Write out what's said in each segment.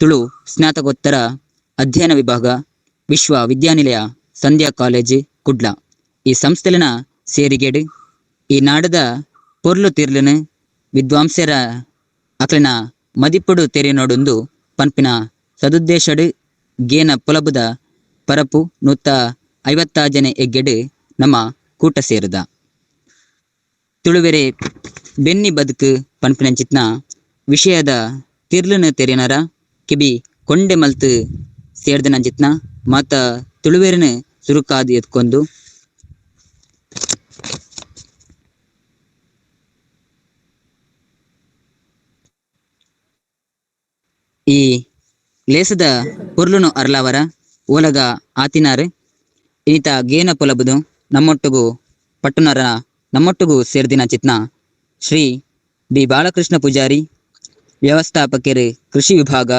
ತುಳು ಸ್ನಾತಕೋತ್ತರ ಅಧ್ಯಯನ ವಿಭಾಗ, ವಿಶ್ವ ವಿದ್ಯಾನಿಲಯ ಸಂಧ್ಯಾ ಕಾಲೇಜ್ ಕುಡ್ಲ. ಈ ಸಂಸ್ಥೆಲೆನ ಸೇರಿಗೆಡ್ ಈ ನಾಡದ ಪೊರ್ಲು ತಿರ್ಲುನು ವಿದ್ವಾಂಸರ ಅಕ್ಲೆನ ಮದಿಪುಡು ತೆರಿನೊಡುಂದು ಪನ್ಪಿನ ಸದುದ್ದೇಶಡ್ ಗೇನ ಪೊಲಬುದ ಪರಪು 156ನೇ ಎಗ್ಗೆಡ್ ನಮ್ಮ ಕೂಟ ಸೇರುದ. ತುಳುವೆರೆ ಬೆನ್ನಿ ಬದುಕು ಪನ್ಪಿನಂಚಿತ್ನ ವಿಷಯದ ತಿರ್ಲುನು ತೆರಿನರ ಕೆಬಿ ಕೊಂಡೆ ಮಲ್ತ್ ಸೇರ್ದನಂಚಿತ್ನ ಮಾತ ತುಳುವೆರೆನ್ ಸುರುಕಾದ್ ಎತ್ಕೊಂದು ಈ ಲೇಸದ ಪೊರ್ಲುನು ಅರ್ಲಾವರ ಓಲಗ ಆತಿನಾರ್ ಇನಿತ ಗೇನ ಪೊಲಬುದು ನಮ್ಮೊಟ್ಟುಗು ಪಟ್ಟುನರ ನಮ್ಮೊಟ್ಟುಗು ಸೇರ್ದಿನ ಚಿತ್ನ ಶ್ರೀ ಬಿ ಬಾಲಕೃಷ್ಣ ಪೂಜಾರಿ, ವ್ಯವಸ್ಥಾಪಕರು ಕೃಷಿ ವಿಭಾಗ,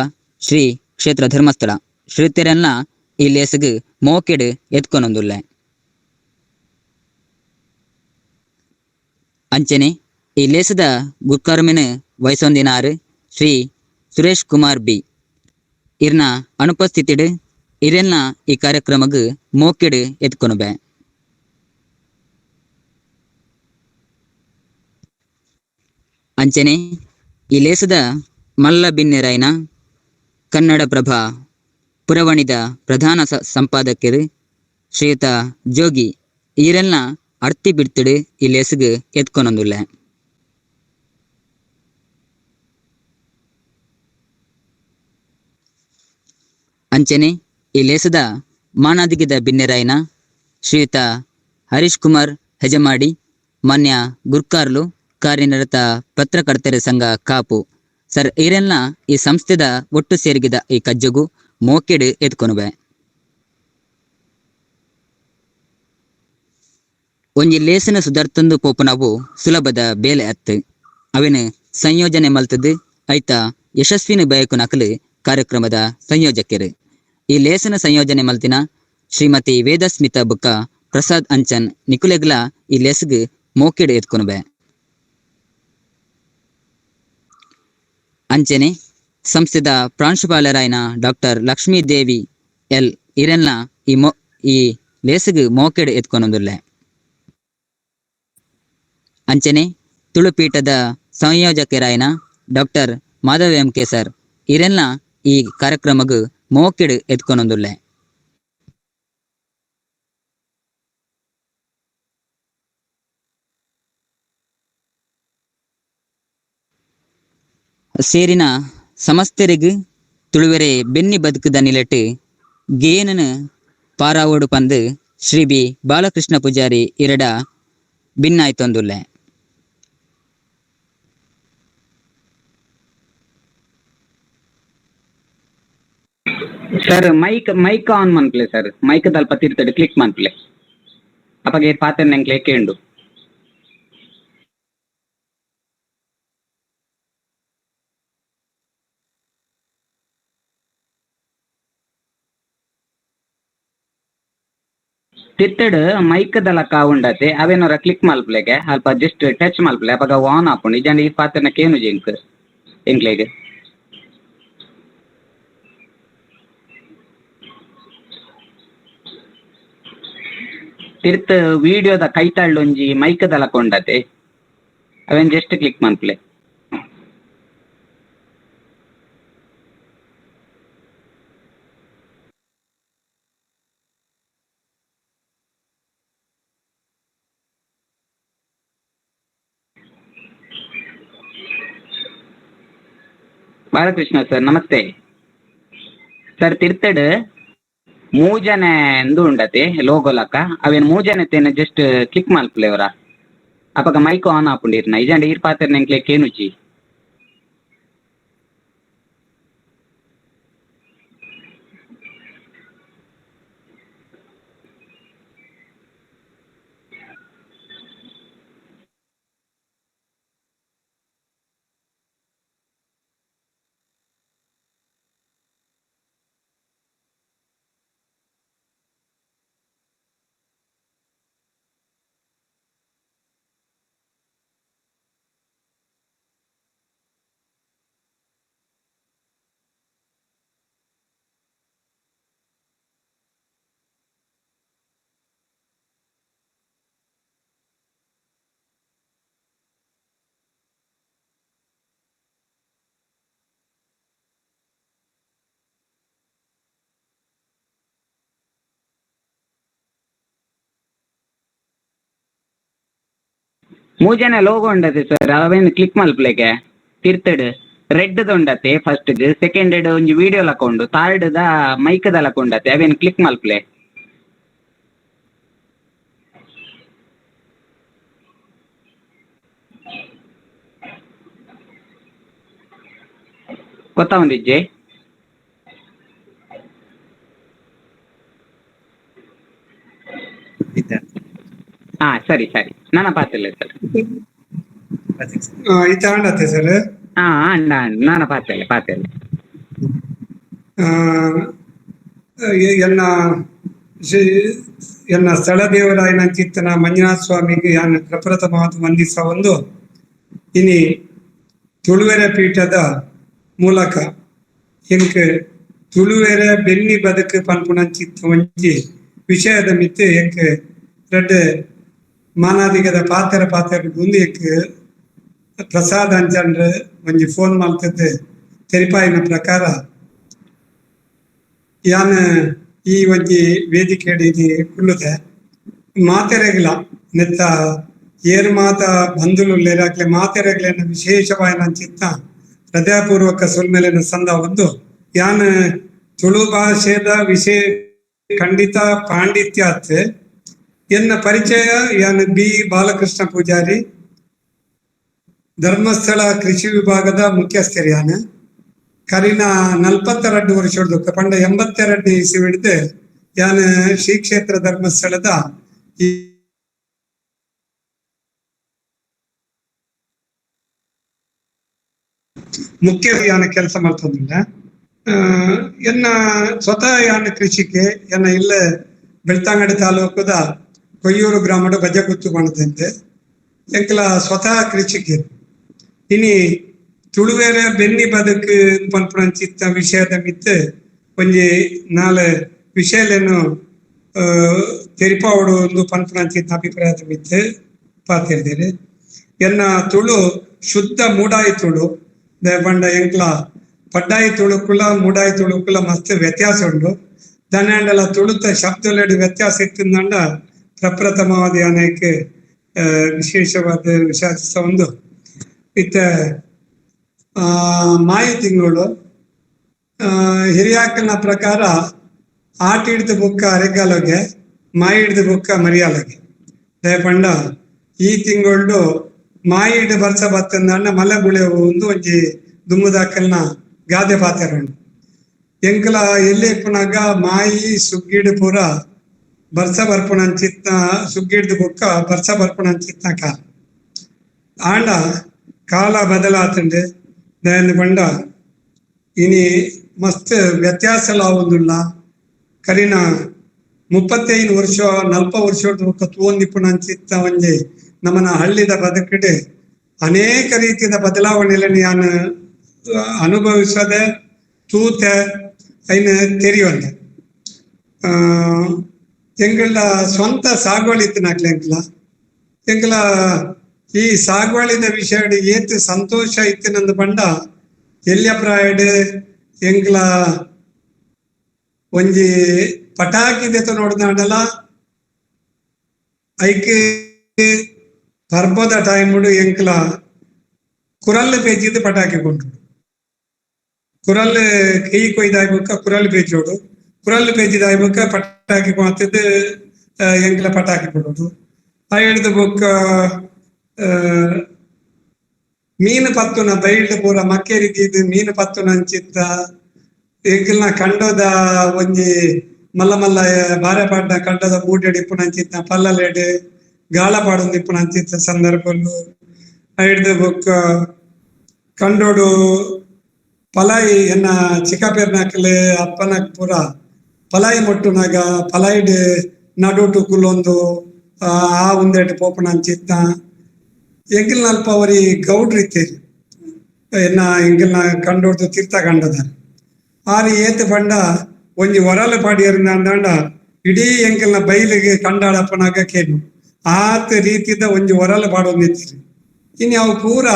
ಶ್ರೀ ಕ್ಷೇತ್ರ ಧರ್ಮಸ್ಥಳ ಶ್ರೀತೆರನ್ನ ಈ ಲೇಸ್ಗ್ ಮೋಕೆಡ್ ಎತ್ಕೊನೊಂದುಲ್ಲೆ. ಅಂಚನೆ ಈ ಲೇಸದ ಗುರ್ಕಾರ್ಮೆನ್ ವಹಿಸೊಂದಿನಾರ್ ಶ್ರೀ ಸುರೇಶ್ ಕುಮಾರ್ ಬಿ ಇರ್ನ ಅನುಪಸ್ಥಿತಿಡ್ ಇರೆನ್ನ ಈ ಕಾರ್ಯಕ್ರಮಗ್ ಮೋಕೆಡ್ ಎತ್ಕೊನುಬೆ. ಅಂಚನೆ ಈ ಲೇಸದ ಮಲ್ಲ ಬಿನ್ನೆರಾಯಿನ ಕನ್ನಡ ಪ್ರಭ ಪುರವಣಿದ ಪ್ರಧಾನ ಸಂಪಾದಕರು ಶ್ರೀಯುತ ಜೋಗಿ ಈರೆಲ್ನ ಅರ್ತಿ ಬಿಡ್ತಿಡು ಈ ಲೇಸ್ಗ್ ಎತ್ಕೊನೊಂದುಲ್ಲೆ. ಅಂಚನೆ ಈ ಲೇಸದ ಮಾನಾದಿಗೆದ ಬಿನ್ನೆರಾಯಿನ ಶ್ರೀಯುತ ಹರೀಶ್ ಕುಮಾರ್ ಹೆಜಮಾಡಿ, ಮಾನ್ಯ ಗುರ್ಕಾರ್ಲು, ಕಾರ್ಯನಿರತ ಪತ್ರಕರ್ತರ ಸಂಘ ಕಾಪು ಸರ್ ಈರೆಲ್ನ ಈ ಸಂಸ್ಥೆದ ಒಟ್ಟು ಸೇರಿಗೆದ ಈ ಕಜ್ಜಗು ಮೋಕೆಡ್ ಎತ್ಕೊನುವೆ. ಒಂಜಿ ಲೇಸನ ಸುದರ್ತಂದು ಪೋಪುನವು ಸುಲಭದ ಬೇಲೆ ಅತ್ತು. ಅವೆನ್ ಸಂಯೋಜನೆ ಮಲ್ತದು ಐತ ಯಶಸ್ವಿನ ಬಯಕುನಕಲು ಕಾರ್ಯಕ್ರಮದ ಸಂಯೋಜಕರು. ಈ ಲೇಸನ ಸಂಯೋಜನೆ ಮಲ್ತಿನ ಶ್ರೀಮತಿ ವೇದಸ್ಮಿತಾ ಬುಕ್ಕ ಪ್ರಸಾದ್ ಅಂಚನ್ ನಿಕುಲೆಗ್ಲ ಈ ಲೇಸ್ಗ್ ಮೋಕೆಡ್ ಎತ್ಕೊನುವೆ. ಅಂಚನೆ ಸಂಸ್ಥೆದ ಪ್ರಾಂಶುಪಾಲರಾಯಿನ ಡಾಕ್ಟರ್ ಲಕ್ಷ್ಮೀ ದೇವಿ ಎಲ್ ಇರೆಲ್ನ ಈ ಈ ಲೇಸ್ಗ್ ಮೋಕೆಡ್ ಎತ್ಕೊನೊಂದುಲ್ಲೆ. ಅಂಚನೆ ತುಳುಪೀಠದ ಸಂಯೋಜಕರಾಯಿನ doctor Madhava M K sir ಇರೆಲ್ನ ಈ ಕಾರ್ಯಕ್ರಮಗ್ ಮೋಕೆಡ್ ಎತ್ಕೊನೊಂದುಲ್ಲೆ. ಸೇರಿನ ಸಮಸ್ತರಿಗೆ ತುಳುವೆರೆ ಬೆನ್ನಿ ಬದುಕುದ ನಿಲೆಟ್ ಗೇನನು ಪಾರಾವೋಡು ಪಂದ್ ಶ್ರೀ ಬಿ ಬಾಲಕೃಷ್ಣ ಪೂಜಾರಿ ಇರಡ ಭಿನ್ನಾಯ್ತೊಂದುಲ್ಲೆ. ಸರ್ ಮೈಕ್ ಮೈಕ್ ಆನ್ ಮನ್ಪ್ಲೆ ಸರ್, ಮೈಕ್ ದಲ್ಪ ತಿರ್ತಡ್ ಕ್ಲಿಕ್ ಮನ್ಪ್ಲೆ ಅಪಗ ಪಾತೆರ್ನ ಎಂಕ್ಲೆ ಕೇಂಡು. ತಿರ್ತಡ್ ಮೈಕ್ ದಲಕ ಉಂಡತೆ ಅವೇನೊರ ಕ್ಲಿಕ್ ಮಲ್ಪಲೆಗೆ ಅಲ್ಪ ಜಸ್ಟ್ ಟಚ್ ಮಲ್ಪಲೆ ಅಪಗ ಆನ್ ಆಪುಂಡು, ಇಜಾಂಡ ಈ ಪಾತೆರ್ನ ಕೇನುಜಿ ಎಂಕ್ ಎಂಕ್ಲೆಗ್. ತಿರ್ತ್ ವಿಡಿಯೋದ ಕೈತಾಳ್ ಒಂಜಿ ಮೈಕ್ ದಲಕ ಉಂಡತೆ ಅವೇನ್ ಜಸ್ಟ್ ಕ್ಲಿಕ್ ಮನ್ಪ್ಲೆ. ಬಾಲಕೃಷ್ಣ ಸರ್ ನಮಸ್ತೆ ಸರ್. ತಿರ್ತಡ್ ಮೂಜನೆ ಇಂದು ಉಂಡತೆ ಲೋಗೋ ಲಕ ಅವೇನ್ ಮೂಜನೆ ತೇನ ಜಸ್ಟ್ ಕ್ಲಿಕ್ ಮಲ್ಪಲೆ ಅವರ ಅಪಗ ಮೈಕ್ ಆನ್ ಆಪುಂಡು ಇರ್ನ, ಇಜಾಂಡ ಈರ್ ಪಾತೆರ್ನ ಎಂಕ್ಲೆ ಕೇನುಜಿ. ಮೂಜನೆ ಲೋಗೋ ಉಂಡತೆ ಸರ್, ಅವೇನು ಕ್ಲಿಕ್ ಮಲ್ಪಲೆಗೆ ತಿರ್ತಡ್ ರೆಡ್ ಉಂಡತೆ ಫಸ್ಟ್ ಸೆಕೆಂಡ್ ಒಂಜಿ ವಿಡಿಯೋ ಲಕೊಂಡು ಥರ್ಡ್ ದ ಮೈಕ್ ದ ಲಕೊಂಡತೆ ಅವೇನು ಕ್ಲಿಕ್ ಮಲ್ಪಲೆ. ಗೊತ್ತಾ ಒಂದಿಜ್ಜೆ? ಹಾ ಸರಿ ಸರಿ, ನನ್ನ ಪಾತಿಲ್ಲ ಸರ್. ಇತ್ತ ಆಂಡತೆ ಸರ್. ಹಾ ಅಣ್ಣ ನಾನ ಪಾತೆಲ್ಲ ಪಾತೆಲ್ಲ. ಎನ್ನ ಎನ್ನ ಸ್ಥಳ ದೇವರಾಯನ ಚಿತ್ತನ ಮಂಜುನಾಥ ಸ್ವಾಮಿಗೆ ಯಾನ್ ಪ್ರಪ್ರಥಮವಾದ ವಂದಿಸ ಒಂದು ಇನಿ ತುಳುವೆರೆ ಪೀಠದ ಮೂಲಕ ಎಂಕ್ ತುಳುವೆರೆ ಬೆನ್ನಿ ಬದುಕು ಪನ್ಪುನ ಚಿತ್ತ ಒಂಜಿ ವಿಷಯದ ಮಿತ್ತು ಎಂಕ್ ರಡ್ಡ್ ಮಾನಾದಿಗದ ಪಾತೆರ ಪಾತೆರ ಗುಂದು ಎಂಕ್ ಪ್ರಸಾದ್ ಅಂಚಂಡ್ರೆ ಒಂಜಿ ಫೋನ್ ಮಲ್ತದ್ದು ತೆರಿಪಾಯಿನ ಪ್ರಕಾರ ಯಾನ್ ಈ ಒಂಜಿ ವೇದಿಕೆ ಕುಳ್ಳುದೆ ಮಾತೆರೆಗ್ಲ ನೆತ್ತ ಏರ್ ಮಾತ ಬಂಧುಲು ಲೇರಾಕ್ಲೆ ಮಾತೆರೆಗ್ಲೆನ ವಿಶೇಷವಾಯಿನ ಚಿತ್ತ ಹೃದಯಪೂರ್ವಕ ಸೊಲ್ಮೆಲೆನ ಸಂದ ಒಂದು ಯಾನ್ ತುಳು ಭಾಷೆದ ವಿಶೇಷ ಖಂಡಿತ ಪಾಂಡಿತ್ಯಾತ್ ಎನ್ನ ಪರಿಚಯ ಯಾನ್ ಬಿ ಬಾಲಕೃಷ್ಣ ಪೂಜಾರಿ, ಧರ್ಮಸ್ಥಳ ಕೃಷಿ ವಿಭಾಗದ ಮುಖ್ಯಸ್ಥರು. ಯಾನ್ ಕರಿನ 42 ವರ್ಷದ ಪಂಡ 82 ಇಸವಿಡ್ದು ಯಾನ್ ಶ್ರೀ ಕ್ಷೇತ್ರ ಧರ್ಮಸ್ಥಳದ ಈ ಮುಖ್ಯ ಯಾನ ಕೆಲಸ ಮಾಡ್ತಂದಿಲ್ಲ. ಎನ್ನ ಸ್ವತಃ ಯಾನ ಕೃಷಿಗೆ ಎನ್ನ ಇಲ್ಲೇ ಬೆಳ್ತಂಗಡಿ ತಾಲೂಕದ ಕೊಯ್ಯೂರು ಗ್ರಾಮದ ಬಜಗುತ್ತು ಮಾಡದಂತೆ ಎಂಕಲ ಸ್ವತಃ ಕೃಷಿಗೆ ಇನಿ ತುಳುವೆರೆ ಬೆನ್ನಿ ಬದುಕು ಪನ್ಪುನಂಚಿತ್ತ ವಿಷಯದ ಮಿತ್ತು ಒಂಜಿ ನಾಲ್ ವಿಷಯಲೇನು ತೆರಿಪಾವಡು ಒಂದು ಪನ್ಪುನಂಚಿತ್ತ ಅಭಿಪ್ರಾಯದ ಮಿತ್ತು ಪಾತಿರ್ದಿರಿ. ಎನ್ನ ತುಳು ಶುದ್ಧ ಮೂಡಾಯಿ ತುಳು ಪಂಡ ಎಂಕ್ಲ ಪಡ್ಡಾಯಿ ತುಳುಕುಲ ಮೂಡಾಯಿ ತುಳುಕುಲ ಮಸ್ತ್ ವ್ಯತ್ಯಾಸ ಉಂಡು. ದನಾಂಡಲ ತುಳುತ ಶಬ್ದಲೆಡು ವ್ಯತ್ಯಾಸ ಇತ್ತಿಂದಂಡ ಪ್ರಪ್ರಥಮವಾದ ಅನೇಕ ವಿಶೇಷವಾದ ವಿಷಾದಿಸ ಒಂದು ಇತ್ತ ಮಾಯಿ ತಿಂಗಳು ಹಿರಿಯಾಕನ ಪ್ರಕಾರ ಆಟ ಹಿಡ್ದು ಬುಕ್ಕ ಅರೆಗಾಲೋಗೆ ಮಾಯಿ ಹಿಡ್ದು ಬುಕ್ಕ ಮರಿಯಾಲೋಗೆ. ದಯಪಂಡ ಈ ತಿಂಗಳು ಮಾಯಿ ಹಿಡ್ದು ಬರ್ಸ ಬತ್ತಂದ ಮಲೆ ಬುಳೆವು ಒಂದು ಒಂಜಿ ದುಮ್ಮುದಾಕಲ್ನ ಗಾದೆ ಪಾತೆರಂಡು. ಎಂಕಲ ಎಲ್ಲಿ ಇಪ್ಪುನಾಗ ಮಾಯಿ ಸುಗ್ಗಿಡು ಪೂರ ಬರ್ಸ ಬರ್ಪುಣಂಚಿತ್ನ ಸುಗ್ಗಿಡ್ದು ಬುಕ್ಕ ಬರ್ಸ ಬರ್ಪುಣಂಚಿತ್ನ ಕಾಲ ಆಂಡ ಕಾಲ ಬದಲಾತಂಡು. ದಯಂದು ಪಂಡ ಇನಿ ಮಸ್ತ್ ವ್ಯತ್ಯಾಸ ಆವೊಂದುಲ್ಲ. ಕರಿನ 35 ವರ್ಷ 40 ವರ್ಷದ ಬೊಕ್ಕ ತೂವೊಂದಿಪ್ಪುನಂಚಿತ್ತ ಒಂಜಿ ನಮ್ಮನ ಹಳ್ಳಿದ ಬದುಕಿಡ್ ಅನೇಕ ರೀತಿಯ ಬದಲಾವಣೆಗಳನ್ನು ಯಾನ್ ಅನುಭವಿಸದೆ ತೂತೆ ಐನ್ ತೆರಿಯೊಂದೆ. ಎಂಗಳ ಸ್ವಂತ ಸಾಗುವಳಿ ಇತ್ತಿನಾಕ್ಲೆ ಎಂಕ್ಲ ಎಂಕ್ಲ ಈ ಸಾಗುವಳಿದ ವಿಷಯ ಏತ್ ಸಂತೋಷ ಇತ್ತಿನಂದು ಪಂಡ ಎಲ್ಯ ಪ್ರಾಯಡ್ ಎಂಕ್ಲ ಒಂಜಿ ಪಟಾಕಿ ದೆತ ನೋಡ್ದಾಂಡಲ ಐಕ್ ಪರ್ಬದ ಟೈಮುಡು ಎಂಕ್ಲ ಕುರಲ್ ಪೇಜಿದ್ ಪಟಾಕಿ ಕೊಂಡು ಕುರಲ್ ಕೈ ಕೊಯ್ದಾಯ್ ಬೊಕ್ಕ ಕುರಲ್ ಪೇಜೋಡು ಕುರಲ್ ಪೇಜಿದಾಯ್ ಬೊಕ್ಕ ಪಟಾಕಿ ಕೊಣತಿದ್ ಎಂಕ್ಲ ಪಟಾಕಿ ಕೊಡೋದು. ಐಡ್ದ್ ಬೊಕ್ಕ ಮೀನು ಪತ್ತುನ ಬೈಲ್ಡ್ ಪೂರ ಮಕ್ಕೇರಿ ದೀದ್ ಮೀನು ಪತ್ತುನ ಅಂಚಿತ್ತ ಎಂಕಲ್ನ ಕಂಡೋದ ಒಂಜಿ ಮಲ್ಲ ಮಲ್ಲ ಬಾರೆ ಪಾಡ್ನ ಕಂಡೋದ ಮೂಟೆಡ್ ಇಪ್ಪುನ ಅಂಚಿತ್ತ ಪಲ್ಲಲೆಡ್ ಗಾಳ ಪಾಡೊಂದು ಇಪ್ಪುನ ಅಂಚಿತ್ತ ಸಂದರ್ಭಲು. ಐಡ್ದ್ ಬೊಕ್ಕ ಕಂಡೋಡು ಪಲಾಯಿ ಎನ್ನ ಚಿಕ್ಕಪೇರ್ನಾಕಲೆ ಅಪ್ಪನ ಪೂರ ಪಲಾಯಿ ಮೊಟ್ಟುನಾಗ ಪಲಾಯಿಡ್ ನಡುಟು ಕುಲ್ಲೊಂದು ಆ ಉಂದೆಟ್ ಪೋಪುನ ಅಂಚಿತ್ತ ಎಂಕಲ್ನಲ್ಪ ಅವರಿ ಗೌಡ್ರು ಇತ್ತೇರಿ ಎನ್ನ ಎಂಕಲ್ನ ಕಂಡೋಡ್ದು ತೀರ್ಥ ಕಂಡದ ಆರಿ ಏತ್ ಪಂಡ ಒಂಜಿ ಒರಲು ಪಾಡಿಯರಿಂದ ಅಂದಾಂಡ ಇಡೀ ಎಂಕಲ್ನ ಬೈಲಿಗೆ ಕಂಡಾಡಪ್ಪನಾಗ ಕೇನು ಆತ ರೀತಿದ ಒಂಜಿ ಒರಲು ಪಾಡೊಂದಿತ್ತೀರಿ. ಇನ್ನು ಅವು ಪೂರ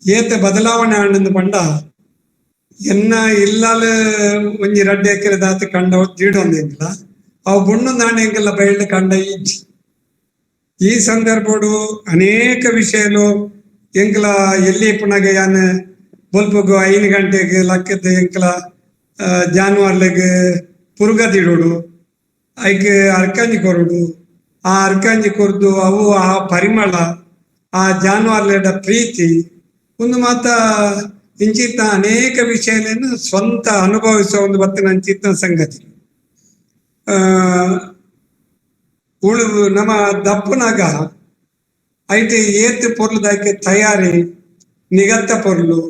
ಏತ ಬದಲಾವಣೆ ಆಂಡಂದು ಪಂಡ ಎನ್ನ ಇಲ್ಲಾಲ ಒಂಜಿ ರಡ್ಡ್ ಎಕರೆ ದಾತ್ ಕಂಡ ದೀಡೊಂದು ಎಂಕಲ ಅವು ಬುಣ್ಣು ನಾಣೆ ಎಂಕಲ್ನ ಬೈಲ್ಡ್ ಕಂಡ ಇಜ್ಜಿ. ಈ ಸಂದರ್ಭಡು ಅನೇಕ ವಿಷಯಲು ಎಂಕ್ಲ ಎಲ್ಲಿ ಪುನಗ ಯಾನ್ ಬೊಲ್ಪುಗು 5 ಗಂಟೆಗೆ ಲಕ್ಕದ ಎಂಕ್ಲ ಜಾನುವಾರ್ಲೆಗ್ ಪುರ್ಗದಿಡೋಡು, ಐಕ್ ಅರ್ಕಂಜಿ ಕೊರಡು, ಆ ಅರ್ಕಂಜಿ ಕೊರ್ದು ಅವು ಆ ಪರಿಮಳ, ಆ ಜಾನುವಾರ್ಲೆಡ ಪ್ರೀತಿ ಒಂದು ಮಾತ ಇಂಚಿತ್ತ ಅನೇಕ ವಿಷಯಗಳನ್ನು ಸ್ವಂತ ಅನುಭವಿಸುವ ಒಂದು ಬತ್ತಿನ ಅಂಚಿತ್ತ ಸಂಗತಿ. ಉಳು ನಮ್ಮ ದಪ್ಪುನಾಗ ಐಟ್ ಏತ್ ಪೊರ್ಲುದಾಯ್ಕೆ ತಯಾರಿ, ನಿಗತ್ತ ಪೊರ್ಲು,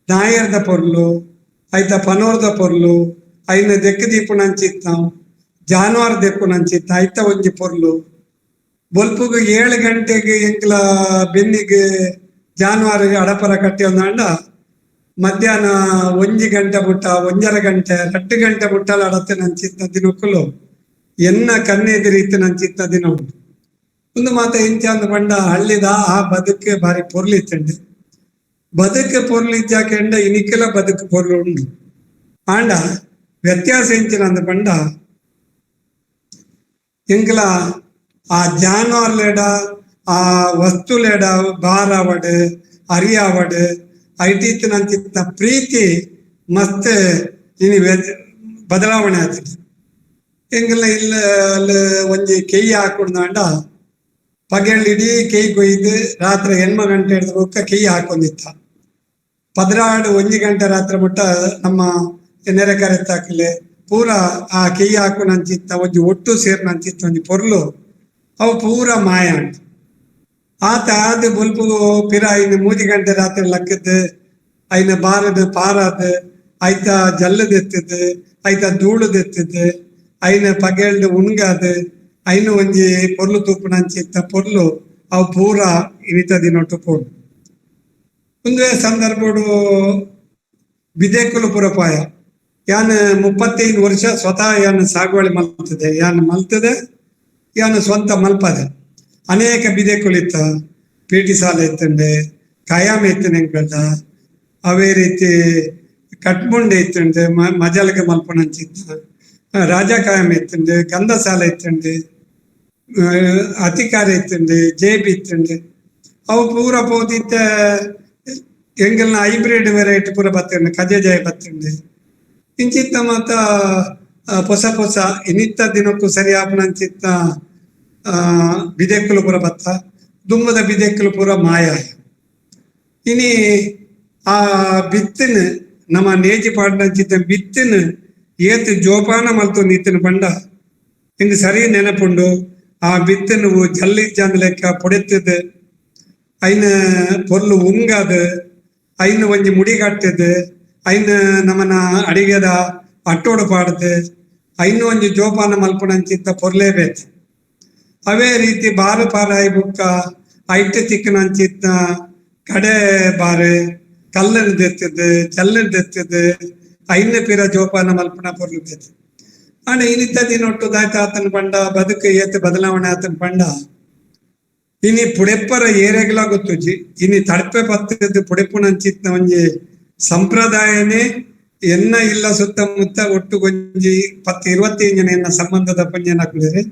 ನಾಯರ್ದ ಪೊರ್ಲು, ಐತ ಪನೋರ್ದ ಪೊರ್ಲು, ಐನ ದೆಕ್ಕು ದೀಪುನಂಚಿತ್ತ, ಜಾನುವಾರು ದೆಕ್ಕುನಂಚಿತ್ತ ಐತ ಒಂಜಿ ಪೊರ್ಲು. ಬೊಲ್ಪುಗು 7 ಗಂಟೆಗೆ ಎಂಕ್ಲ ಬೆನ್ನಿಗೆ ಜಾನುವಾರಿಗೆ ಅಡಪರ ಕಟ್ಟಿ ಒಂದಾಂಡ ಮಧ್ಯಾಹ್ನ 1 ಗಂಟೆ ಬುಟ್ಟ, 1.5 ಗಂಟೆ, 2 ಗಂಟೆ ಬುಟ್ಟಲ ಅಡತ್ತೆ ನಂಚಿತ್ತ ದಿನಕ್ಕಲು ಎನ್ನ ಕಣ್ಣೆದಿರಿತ್ತು ನಂಚಿತ್ತ ದಿನ ಉಂಟು. ಒಂದು ಮಾತ ಇಂಚ ಅಂದ್ ಪಂಡ ಹಳ್ಳಿದ ಆ ಬದುಕೆ ಬಾರಿ ಪೊರ್ಲಿತ್ತಂಡೆ. ಬದುಕೆ ಪೊರ್ಲಿಜ್ಜಾಕೆಂಡ ಇನಿಕೆಲ ಬದುಕು ಪೊರ್ಲು ಉಂಡು. ಆಂಡ ವ್ಯತ್ಯಾಸ ಎಂಚಿನ ಅಂದ್ ಪಂಡ ಎಂಕ್ಲ ಆ ಜಾನುವಾರ್ಲೆಡ ಆ ವಸ್ತುಲೆಡ ಬಾರಾವಡ್ ಅರಿಯಾವಡ್ ಐಟಿತ್ತಿನಂಚಿತ್ತ ಪ್ರೀತಿ ಮಸ್ತ್ ಇನಿ ಬದಲಾವಣೆ ಆತಿತ್ತು. ಎಂಗಲ ಇಲ್ಲ ಅಲ್ಲಿ ಒಂಜಿ ಕೆಯ್ಯಿ ಹಾಕೊಂಡಾಂಡ ಪಗೆಲ್ ಇಡೀ ಕೆಯ್ ಕೊಯ್ದು ರಾತ್ರಿ 8 ಗಂಟೆ ಹಿಡಿದು ಬೊಕ್ಕ ಕೆಯ್ಯಿ ಹಾಕೊಂಡಿತ್ತ. 12 1 ಗಂಟೆ ರಾತ್ರಿ ಮುಟ್ಟ ನಮ್ಮ ನೆರೆ ಕರೆತ್ತಾಕಲೆ ಪೂರ ಆ ಕೆಯ್ಯಿ ಹಾಕುನಂಚಿತ್ತ ಒಂಜಿ ಒಟ್ಟು ಸೇರ್ನಂಚಿತ್ತ ಒಂಜಿ ಪೊರ್ಲು ಅವು ಪೂರ ಮಾಯ ಉಂಟು. ಆತ ಆದ್ ಬೊಲ್ಪು ಪಿರ ಐನು 3 ಗಂಟೆ ರಾತ್ರಿ ಲಕ್ಕದ್ದು ಐನ ಬಾರದು ಪಾರಾದ ಐತ ಜಲ್ಲದೆತ್ತದ್ದು ಐತ ಧೂಳುದೆತ್ತದ್ದು ಐನ ಪಗೆಲ್ಡ್ ಉಣ್ಗಾದ ಐನು ಒಂಜಿ ಪೊರ್ಲು ತೂಪುನಂಚಿತ್ತ ಪೊರ್ಲು ಅವು ಪೂರ ಇನಿತ ದಿನೊಟ್ಟು ಪೋಡು. ಒಂದುವೇ ಸಂದರ್ಭಡು ಬಿದೇಕುಲು ಪುರಪಾಯ ಯಾನ್ 35 ವರ್ಷ ಸ್ವತಃ ಯಾನ್ ಸಾಗುವಳಿ ಮಲ್ತದೆ, ಯಾನ್ ಮಲ್ತದೆ, ಯಾನ್ ಸ್ವಂತ ಮಲ್ಪದೆ. ಅನೇಕ ಬಿದೆಕುಲಿತ್ತ, ಪೀಟಿ ಸಾಲ ಇತ್ತಂಡೆ, ಕಾಯಾಮ ಇತ್ತನೆಂಕಲ್ದ, ಅವೇ ರೀತಿ ಕಟ್ಮುಂಡೆ ಇತ್ತಂಡೆ, ಮಜಲಗೆ ಮಲ್ಪನಂಚಿತ್ತ, ರಾಜ ಕಾಯಂ ಇತ್ತಂಡೆ, ಗಂಧಸಾಲ ಇತ್ತಂಡೆ, ಅತಿಕಾರ ಇತ್ತಂಡೆ, ಜೇಬಿ ಇತ್ತಂಡೆ. ಅವು ಪೂರ ಪೋದಿತ್ತ ಎಂಗಲ್ನ ಹೈಬ್ರಿಡ್ ವೆರೈಟಿ ಪೂರ ಬತ್ತಂಡೆ, ಕಜೆ ಜಯ ಬತ್ತಂಡೆ. ಇಂಚಿತ್ತ ಮಾತ ಪೊಸ ಪೊಸ ಇನ್ನಿತ್ತ ದಿನಕ್ಕೂ ಸರಿ ಆಪನಂಚಿತ್ತ ಬಿದೆಕ್ಕಲು ಪೂರ ಬತ್ತ, ದುಮ್ಮದ ಬಿದೆಕ್ಕಲು ಪೂರ ಮಾಯ. ಇನಿ ಆ ಬಿತ್ತಿನ ನಮ್ಮ ನೇಜಿ ಪಾಡ್ನಂಚಿತ್ತ ಬಿತ್ತಿನ ಏತ್ ಜೋಪಾನ ಮಲ್ತೊಂದು ಇತ್ತಿನ ಪಂಡ ಇಂಗ್ ಸರಿ ನೆನಪುಂಡು. ಆ ಬಿತ್ತಿನ ಜಲ್ಲಿ ಜಾಂದ ಲೆಕ್ಕ ಪೊಡೆತ್ತದ, ಐನ ಪೊರ್ಲು ಉಂಗಾದ, ಐನ ಒಂಜಿ ಮುಡಿ ಕಟ್ಟದ, ಐನ ನಮನ ಅಡಿಗೆದ ಅಟ್ಟೋಡು ಪಾಡ್ದು, ಐನ ಒಂಜಿ ಜೋಪಾನ ಮಲ್ಪುನಂಚಿತ್ತ ಪೊರ್ಲೇ ಬೇಕು. ಅವೇ ರೀತಿ ಬಾರು ಪಾರಾಯಿ ಬುಕ್ಕ ಐಟ್ ತಿಕ್ಕನಂಚಿತ್ತ ಕಡೆ ಬಾರು ಕಲ್ಲನ್ನು ದೆತ್ತದು, ಜಲ್ಲನ್ನು ದೆತ್ತದು, ಐನ ಪಿರ ಜೋಪಾನ ಮಲ್ಪನ ಪೊರ್ಲು ಬೇಕು. ಆಂಡ ಇನಿತ ದಿನೊಟ್ಟು ದಾಯ್ತ ಆತನ ಪಂಡ ಬದುಕು ಏತ್ ಬದಲಾವಣೆ ಆತನ ಪಂಡ ಇನಿ ಪುಡೆಪ್ಪರ ಏರೆಗ್ಲ ಗೊತ್ತುಜಿ. ಇನಿ ತಡ್ಪೆ ಪತ್ತದ್ದು ಪುಡೆಪ್ಪುನಂಚಿತ್ತ ಒಂಜಿ ಸಂಪ್ರದಾಯನೇ ಎನ್ನ ಇಲ್ಲ ಸುತ್ತಮುತ್ತ ಒಟ್ಟು ಗೊಂಜಿ 10-25 ಜನ ಎನ್ನ ಸಂಬಂಧದ ಪಂಜನಾಕುಲೇರೆ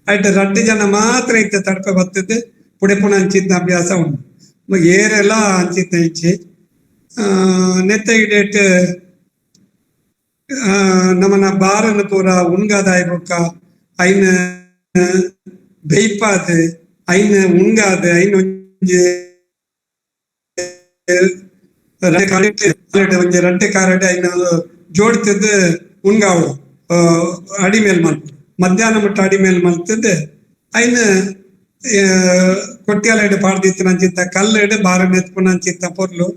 ಐಟ್ 2 ಜನ ಮಾತ್ರ ಇತ್ತ ತಡ್ಪೆ ಬತ್ತದ್ದು ಪುಡೆಪುಣ ಅಂಚಿತ್ತ ಅಭ್ಯಾಸ ಉಂಟು. ಏರೆಲ್ಲ ಅಂಚಿತ್ತ ಇಚ್ಚಿ ನೆತ್ತ ಇಡೇಟ್ ನಮನ ಬಾರನ್ನು ಪೂರ ಉಣ್ಗಾದಾಯ ಬೊಕ್ಕ ಐನ ಬೇಯ್ಪಾದ ಐನ ಉಣ್ಗಾದ ಐನ ಒಂಜಿ ಒಂಜಿ ರಡ್ಡೆ ಕಾರಡೆ ಐನ ಜೋಡ್ತಿದ್ದು ಉಣ್ಗಾವಡು ಅಡಿಮೇಲ್ ಮಲ್ಪ ಮಧ್ಯಾಹ್ನ ಮುಟ್ಟ ಅಡಿಮೇಲ್ ಮಲ್ತದ್ದು ಐನ ಕೊಟ್ಟಿಯಾಲೆಡ್ ಪಾಡ್ದಿತ್ತಿನಂಚಿತ್ತ ಕಲ್ಲೆಡ್ ಬಾರ ಮೆತ್ಪುನಂಚಿತ್ತ ಪೊರ್ಲು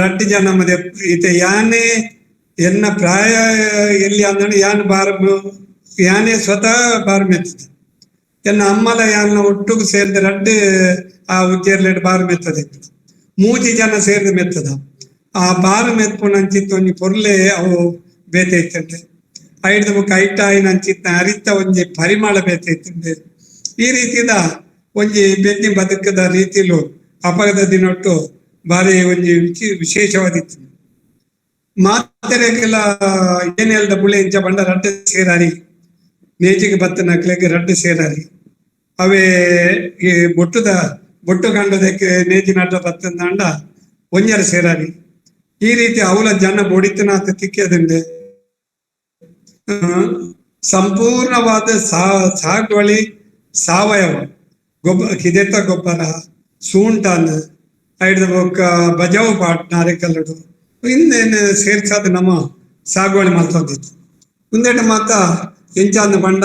ರಡ್ಡು ಜನ ಮದೆ ಇತ್ತೆ ಯಾನೆ ಎನ್ನ ಪ್ರಾಯ ಎಲ್ಲಿ ಅಂದ್ರೆ ಯಾನ್ ಬಾರ ಯಾನೇ ಸ್ವತಃ ಬಾರ ಮೆತ್ತದ ಎನ್ನ ಅಮ್ಮಲ ಯಾನ್ನ ಒಟ್ಟುಗು ಸೇರ್ದು ರಡ್ಡು ಆ ಉಜ್ಜೇರ್ಲೆಡ್ ಬಾರ ಮೆತ್ತದ ಮೂಜಿ ಜನ ಸೇರ್ದು ಮೆತ್ತದ ಆ ಬಾರ ಮೆತ್ಪುನಂಚಿತ್ತ ಒಂಜಿ ಪೊರ್ಲೆ ಅವು ಬೇತೆ ಇತ್ತಂತೆ. ಐಡ್ದ ಬೊಕ್ಕ ಐಟ ಆಯಿನಂಚಿತ್ತ ಅರಿತ ಒಂಜಿ ಪರಿಮಳ ಬೇತೆ ಇತ್ತಂತೆ. ಈ ರೀತಿದ ಒಂಜಿ ಬೆನ್ನಿ ಬದುಕದ ರೀತಿಲು ಅಪಗದ ದಿನೊಟ್ಟು ಬಾರಿ ಒಂಜಿ ವಿಶೇಷವಾದಿತ್ತು. ಮಾತೆರೆಗೆಲ್ಲ ಏನೆಲ್ದ ಬುಳೆ ಇಂಚ ಬಂಡ ರಡ್ಡು ಸೇರಾರಿ, ನೇಜಿಗೆ ಬತ್ತನಕ್ಲೆಗ್ ರಡ್ಡು ಸೇರಾರಿ. ಅವೇ ಈ ಬೊಟ್ಟುದ ಬೊಟ್ಟು ಕಂಡದಕ್ಕೆ ನೇಜಿ ನಡ್ಡ ಬತ್ತಂದಾಂಡ ಒಂಜರ ಸೇರಾರಿ. ಈ ರೀತಿ ಅವಲ ಜನ ಬೊಡಿತನಾಥ ತಿಕ್ಕದಂಡೆ ಸಂಪೂರ್ಣವಾದ ಸಾಗುವಳಿ ಸಾವಯವ ಕಿದೆತ್ತ ಗೊಬ್ಬರ ಸೂಂಟಾನ್ ಐಡ್ದ ಬೊಕ್ಕ ಬಜಾವು ಪಾಟ್ ನಾರಿಕಲ್ಲಡು ಇಂದೇನು ಸೇರ್ಸಾದ ನಮ್ಮ ಸಾಗುವಳಿ ಮಲ್ತೊಂದಿತ್ತು. ಉಂದೆಟ ಮಾತ ಎಂಚಾಂದ ಪಂಡ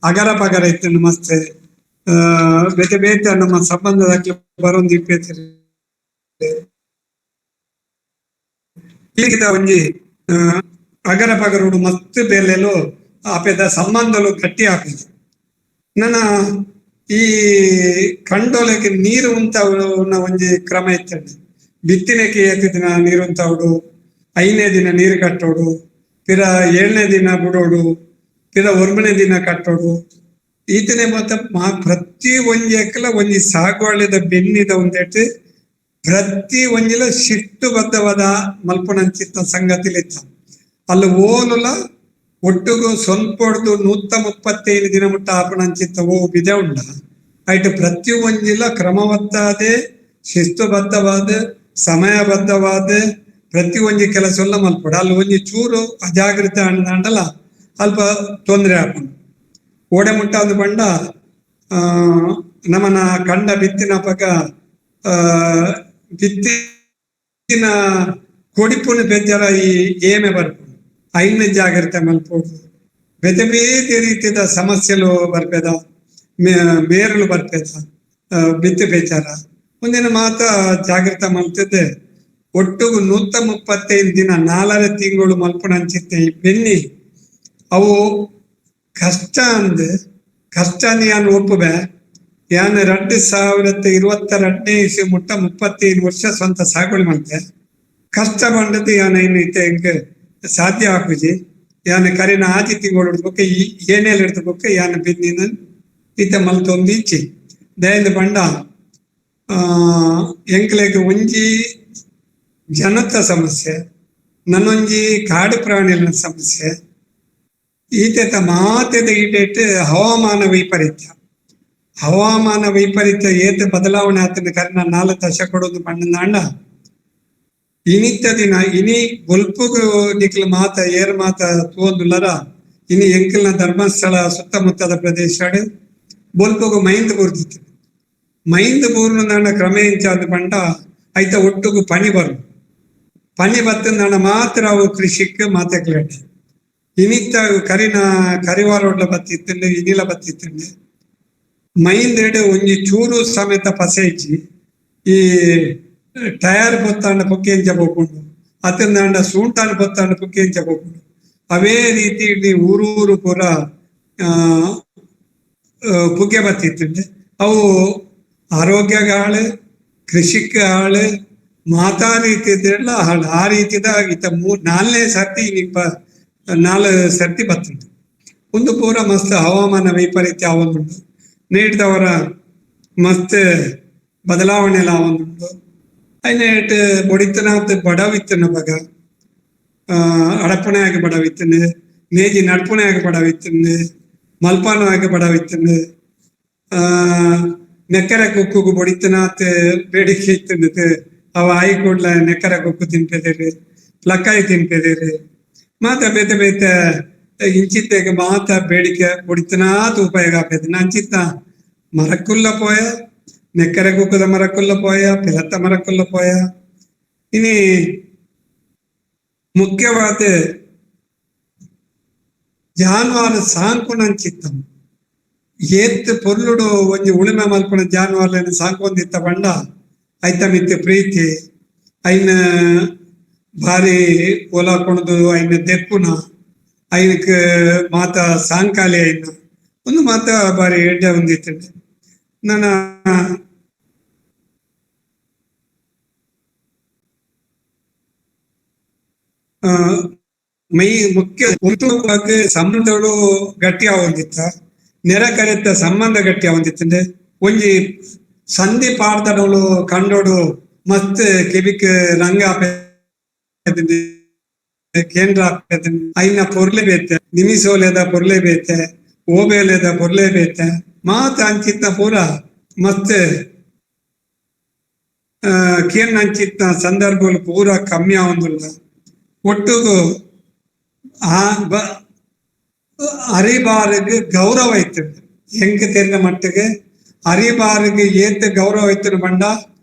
ಅಗರ ಪಗರ ಇತ್ತು ಮಸ್ತ್ ಬೇತೆ ಬೇತೆ ನಮ್ಮ ಸಂಬಂಧದ ಬರೊಂದು ಇಪ್ಪೇತಿರಿ. ಈಗಿದ ಒಂಜಿ ಅಗರ ಪಗರುಡು ಮಸ್ತ್ ಬೇಲೆಲು ಆಪೆದ ಸಂಬಂಧಲು ಗಟ್ಟಿ ಆಪೆದ. ನನ್ನ ಈ ಕಂಡೋಲಕ್ಕೆ ನೀರು ಉಂತ ಒಂಜಿ ಕ್ರಮ ಇತ್ತಂಡೆ. ಬಿತ್ತಿನಕ್ಕೆ ಏಕ ದಿನ ನೀರು ಉಂತಾವಡು, 5ನೇ ದಿನ ನೀರು ಕಟ್ಟೋಡು, ಪಿರ 7ನೇ ದಿನ ಬಿಡೋಡು, ಪಿರ 9ನೇ ದಿನ ಕಟ್ಟೋಡು. ಈತನೇ ಮತ್ತ ಪ್ರತಿ ಒಂಜಿ ಎಕ್ಕಲ ಒಂಜಿ ಸಾಗುವಳಿದ ಬೆನ್ನಿದ ಒಂದೆಟ್ಟು ಪ್ರತಿ ಒಂಜಿಲ ಶಿಸ್ತುಬದ್ಧವಾದ ಮಲ್ಪುನಂಚಿತ್ತ ಸಂಗತಿಲಿತ್ತ. ಅಲ್ಲಿ ಓಲುಲ ಒಟ್ಟುಗು ಸೊನ್ಪೊಡ್ದು 135 ದಿನ ಮುಟ್ಟ ಆಪಣಂಚಿತ್ತ ಓ ಬಿದೆ ಉಂಡ ಐಟ್ ಪ್ರತಿ ಒಂಜಿಲ ಕ್ರಮವತ್ತಾದೆ ಶಿಸ್ತುಬದ್ಧವಾದ ಸಮಯಬದ್ಧವಾದ ಪ್ರತಿ ಒಂಜಿ ಕೆಲಸ ಎಲ್ಲ ಮಲ್ಪೊಡು. ಅಲ್ಲಿ ಒಂಜಿ ಚೂರು ಅಜಾಗೃತ ಅಂಡಲ ಅಲ್ಪ ತೊಂದರೆ ಆಪುಂಡು. ಓಡೆ ಮುಟ್ಟ ಅಂದ್ ಪಂಡ ನಮನ ಕಂಡ ಬಿತ್ತಿನ ಪಗ ಬಿತ್ತಿನ ಕೊಡಿಪುನ ಬೆಜ್ಜರ ಈ ಏಮೆ ಬರ್ಪುಂಡು. ಐನ ಜಾಗ್ರತೆ ಮಲ್ಪೊಡು. ಬೇತೆ ಬೇತೆ ರೀತಿಯ ಸಮಸ್ಯೆಲು ಬರ್ಪೆದ, ಬೇರುಲು ಬರ್ಪೆದ ಬಿತ್ತು ಬೇಚಾರ ಮುಂದಿನ ಮಾತ ಜಾಗ್ರತೆ ಮಲ್ತದೆ. ಒಟ್ಟುಗು 135 ದಿನ 4.5 ತಿಂಗಳು ಮಲ್ಪುನಂಚಿತ್ತೆ ಈ ಬೆನ್ನಿ ಅವು ಕಷ್ಟ ಅಂದ್ ಕಷ್ಟ ಯಾನ್ ಒಪ್ಪುವೆ. ಯಾನ್ 2022 ಇಸ್ವಿ ಮುಟ್ಟ 35 ವರ್ಷ ಸ್ವಂತ ಸಾಗುವಳಿ ಮಲ್ತೆ. ಕಷ್ಟ ಬಂಡದ್ದು ಯಾನ್ ಇನ್ನು ಇತ್ತೆ ಎಂಕ್ ಸಾಧ್ಯ ಆಪುಜಿ. ಯಾನ್ ಕರಿನ ಆಜಿ ತಿಂಗಳು ಹಿಡ್ದು ಈ ಏನೇಲು ಹಿಡ್ದು ಬೊಕ್ಕ ಯಾನ್ ಬೆನ್ನಿನ ಇತ್ತೆ ಮಲ್ತೊಂದು ಇಚ್ಚಿ ದಯಂದ ಪಂಡ ಎಂಕ್ಲೆಗ್ ಒಂಜಿ ಜನತ ಸಮಸ್ಯೆ, ನನ್ನೊಂಜಿ ಕಾಡು ಪ್ರಾಣಿಗಳ ಸಮಸ್ಯೆ, ಈತೆತ ಮಾತೆದ ಈಟೇಟ್ ಹವಾಮಾನ ವೈಪರೀತ್ಯ. ಹವಾಮಾನ ವೈಪರೀತ್ಯ ಏತ ಬದಲಾವಣೆ ಆತನ ಕರಿನ 4 ದಶಕೊಡೊಂದು ಪಂಡಂದಾಂಡ ಇನಿತ್ತ ದಿನ ಇನಿ ಬೊಲ್ಪುಗು ನಿಕ್ಲ ಮಾತ ಏರ್ ಮಾತ ತೂವೊಂದುಲ್ಲರ ಇನಿ ಎಂಕಲ್ನ ಧರ್ಮಸ್ಥಳ ಸುತ್ತಮುತ್ತದ ಪ್ರದೇಶ ಬೊಲ್ಪುಗು ಮೈಂದ್ ಬೂರ್ದಿತ್ತು. ಮೈಂದ್ ಬೂರ್ನದಾಂಡ ಕ್ರಮ ಎಂಚಾದ ಪಂಡ ಐತ ಒಟ್ಟುಗು ಪನಿ ಬರು ಪನಿ ಬತ್ತಂದಾಂಡ ಮಾತ್ರ ಅವು ಕೃಷಿಕ್ ಮಾತೆಕ್ಲೇಟೆ. ಇನಿತ್ತ ಕರಿನ ಕರಿವಾರೋಡ್ಲ ಬತ್ತಿತ್ತಂಡೆ ಇನಿಲ ಬತ್ತಿತ್ತಂಡೆ ಮೈಂದೆಡೆ ಒಂಜಿ ಚೂರು ಸಮೇತ ಪಸೆ ಇಜ್ಜಿ. ಈ ಟಯರ್ ಪೊತ್ತಾಂಡ ಪುಕ್ಕೆಂಚ ಪೋಪುಂಡು, ಅತ್ತಂದಾಂಡ ಸೂಂಟಾಂಡ ಪೊತ್ತಾಂಡ ಪುಕ್ಕೆಂಚ ಪೋಪುಂಡು. ಅವೇ ರೀತಿ ಇಲ್ಲಿ ಊರೂರು ಪೂರ ಪುಗ್ಗೆ ಬತ್ತಿತ್ತಂಡೆ. ಅವು ಆರೋಗ್ಯಗೆ ಹಾಳು, ಕೃಷಿಗೆ ಹಾಳು, ಮಾತಾ ರೀತಿಯದೆಲ್ಲ ಹಾಳು. ಆ ರೀತಿದ ಈತ 4ನೇ ಸರ್ತಿ 4 ಸರ್ತಿ ಬತ್ತುಂಡು. ಒಂದು ಪೂರ ಮಸ್ತ್ ಹವಾಮಾನ ವೈಪರೀತ್ಯ ಆವೊಂದುಂಡು. ನೀಡಿದವರ ಮಸ್ತ್ ಬದಲಾವಣೆ ಎಲ್ಲ ಆವೊಂದುಂಡು. ಐನೇಟ್ ಬೊಡಿತನಾತ್ ಬಡವಿತ್ತನ ಬಗ ಅಡಪಣೆ ಆಗಿ ಬಡವಿತ್ತಂಡು, ನೇಜಿ ನಡ್ಪಣೆ ಆಗಿ ಬಡವಿತ್ತಂಡು, ಮಲ್ಪಾನ ಆಗಿ ಬಡವಿತ್ತಂಡು, ನೆಕ್ಕರೆ ಕುಕ್ಕುಗು ಬೊಡಿತನಾತ್ ಬೇಡಿಕೆ ಇತ್ತಂಡು. ಅವ ಆಯಿ ಕೂಡ್ಲ ನೆಕ್ಕರೆ ಕುಕ್ಕು ತಿನ್ಪೆದಿರಿ, ಪ್ಲಕ್ಕಾಯಿ ತಿನ್ಪೆದಿರಿ, ಮಾತ ಬೇತೆ ಬೇತೆ ಇಂಚಿತ್ತೆಗ್ ಮಾತ ಬೇಡಿಕೆ ಬೊಡಿತನಾತ್ ಉಪಯೋಗ ಆಪೆದ್. ಅಂಚಿತ್ತ ಮರಕ್ಕುಲ್ಲ ಪೋಯ, ನೆಕ್ಕರೆ ಕುಕ್ಕುದ ಮರಕ್ಕುಲ್ಲ ಪೋಯ, ಪಿಲತ್ತ ಮರಕ್ಕುಲ್ಲ ಪೋಯ. ಇನಿ ಮುಖ್ಯವಾದ ಜಾನುವಾರು ಸಾಂಕುನಂಚಿತ್ತ ಏತ್ ಪೊರ್ಲುಡು ಒಂಜಿ ಉಳುಮೆ ಮಲ್ಪುನ ಜಾನುವಾರುಲೆನ್ ಸಾಂಕೊಂದಿತ್ತ ಪಂಡ ಐತ ಮಿತ್ತ್ ಪ್ರೀತಿ, ಐನ ಭಾರಿ ಒಲ ಕೊಣದು ಐನ ದೆಪ್ಪುನ ಐನಕ್ ಮಾತ ಸಾಂಕಾಲಿ ಐನ ಒಂದು ಮಾತ ಭಾರಿ ಎಡ್ಡೆ ಒಂದಿತ್ತಂಡೆ. ನನ್ನ ಮೈ ಮುಖ್ಯ ಸಂಬಂಧಗಳು ಗಟ್ಟಿ ಆವೊಂದಿತ್ತ, ನೆರೆ ಕರೆತ ಸಂಬಂಧ ಗಟ್ಟಿ ಆವೊಂದಿತ್ತಂಡೆ. ಒಂಜಿ ಸಂಧಿ ಪಾಡ್ದನೋಳು ಕಂಡೋಡು ಮಸ್ತ್ ಕೆಬಿಕ್ ರಂಗ ಕೇಂದ್ರ ಐನ ಪೊರ್ಲೆ ಬೇತೆ, ನಿಮಿಸೋಲೆದ ಪೊರ್ಲೆ ಬೇತೆ, ಓಬೇಲೆದ ಪೊರ್ಲೆ ಬೇತೆ, ಮಾತ ಅಂಚಿತ್ತ ಪೂರ ಮತ್ತೆ ಕೇನ್ ಅಂಚಿತ್ತ ಸಂದರ್ಭಗಳು ಪೂರ ಕಮ್ಮಿ ಆವೊಂದುಲ್ಲ. ಒಟ್ಟುಗು ಆ ಅರಿಬಾರಿಗೆ ಗೌರವ ಇತ್ತು. ಎಂಕ್ ತೆರಿನ ಮಟ್ಟಿಗೆ ಅರಿಬಾರಿಗೆ ಏತ್ ಗೌರವ ಇತ್ತು ಬಂಡ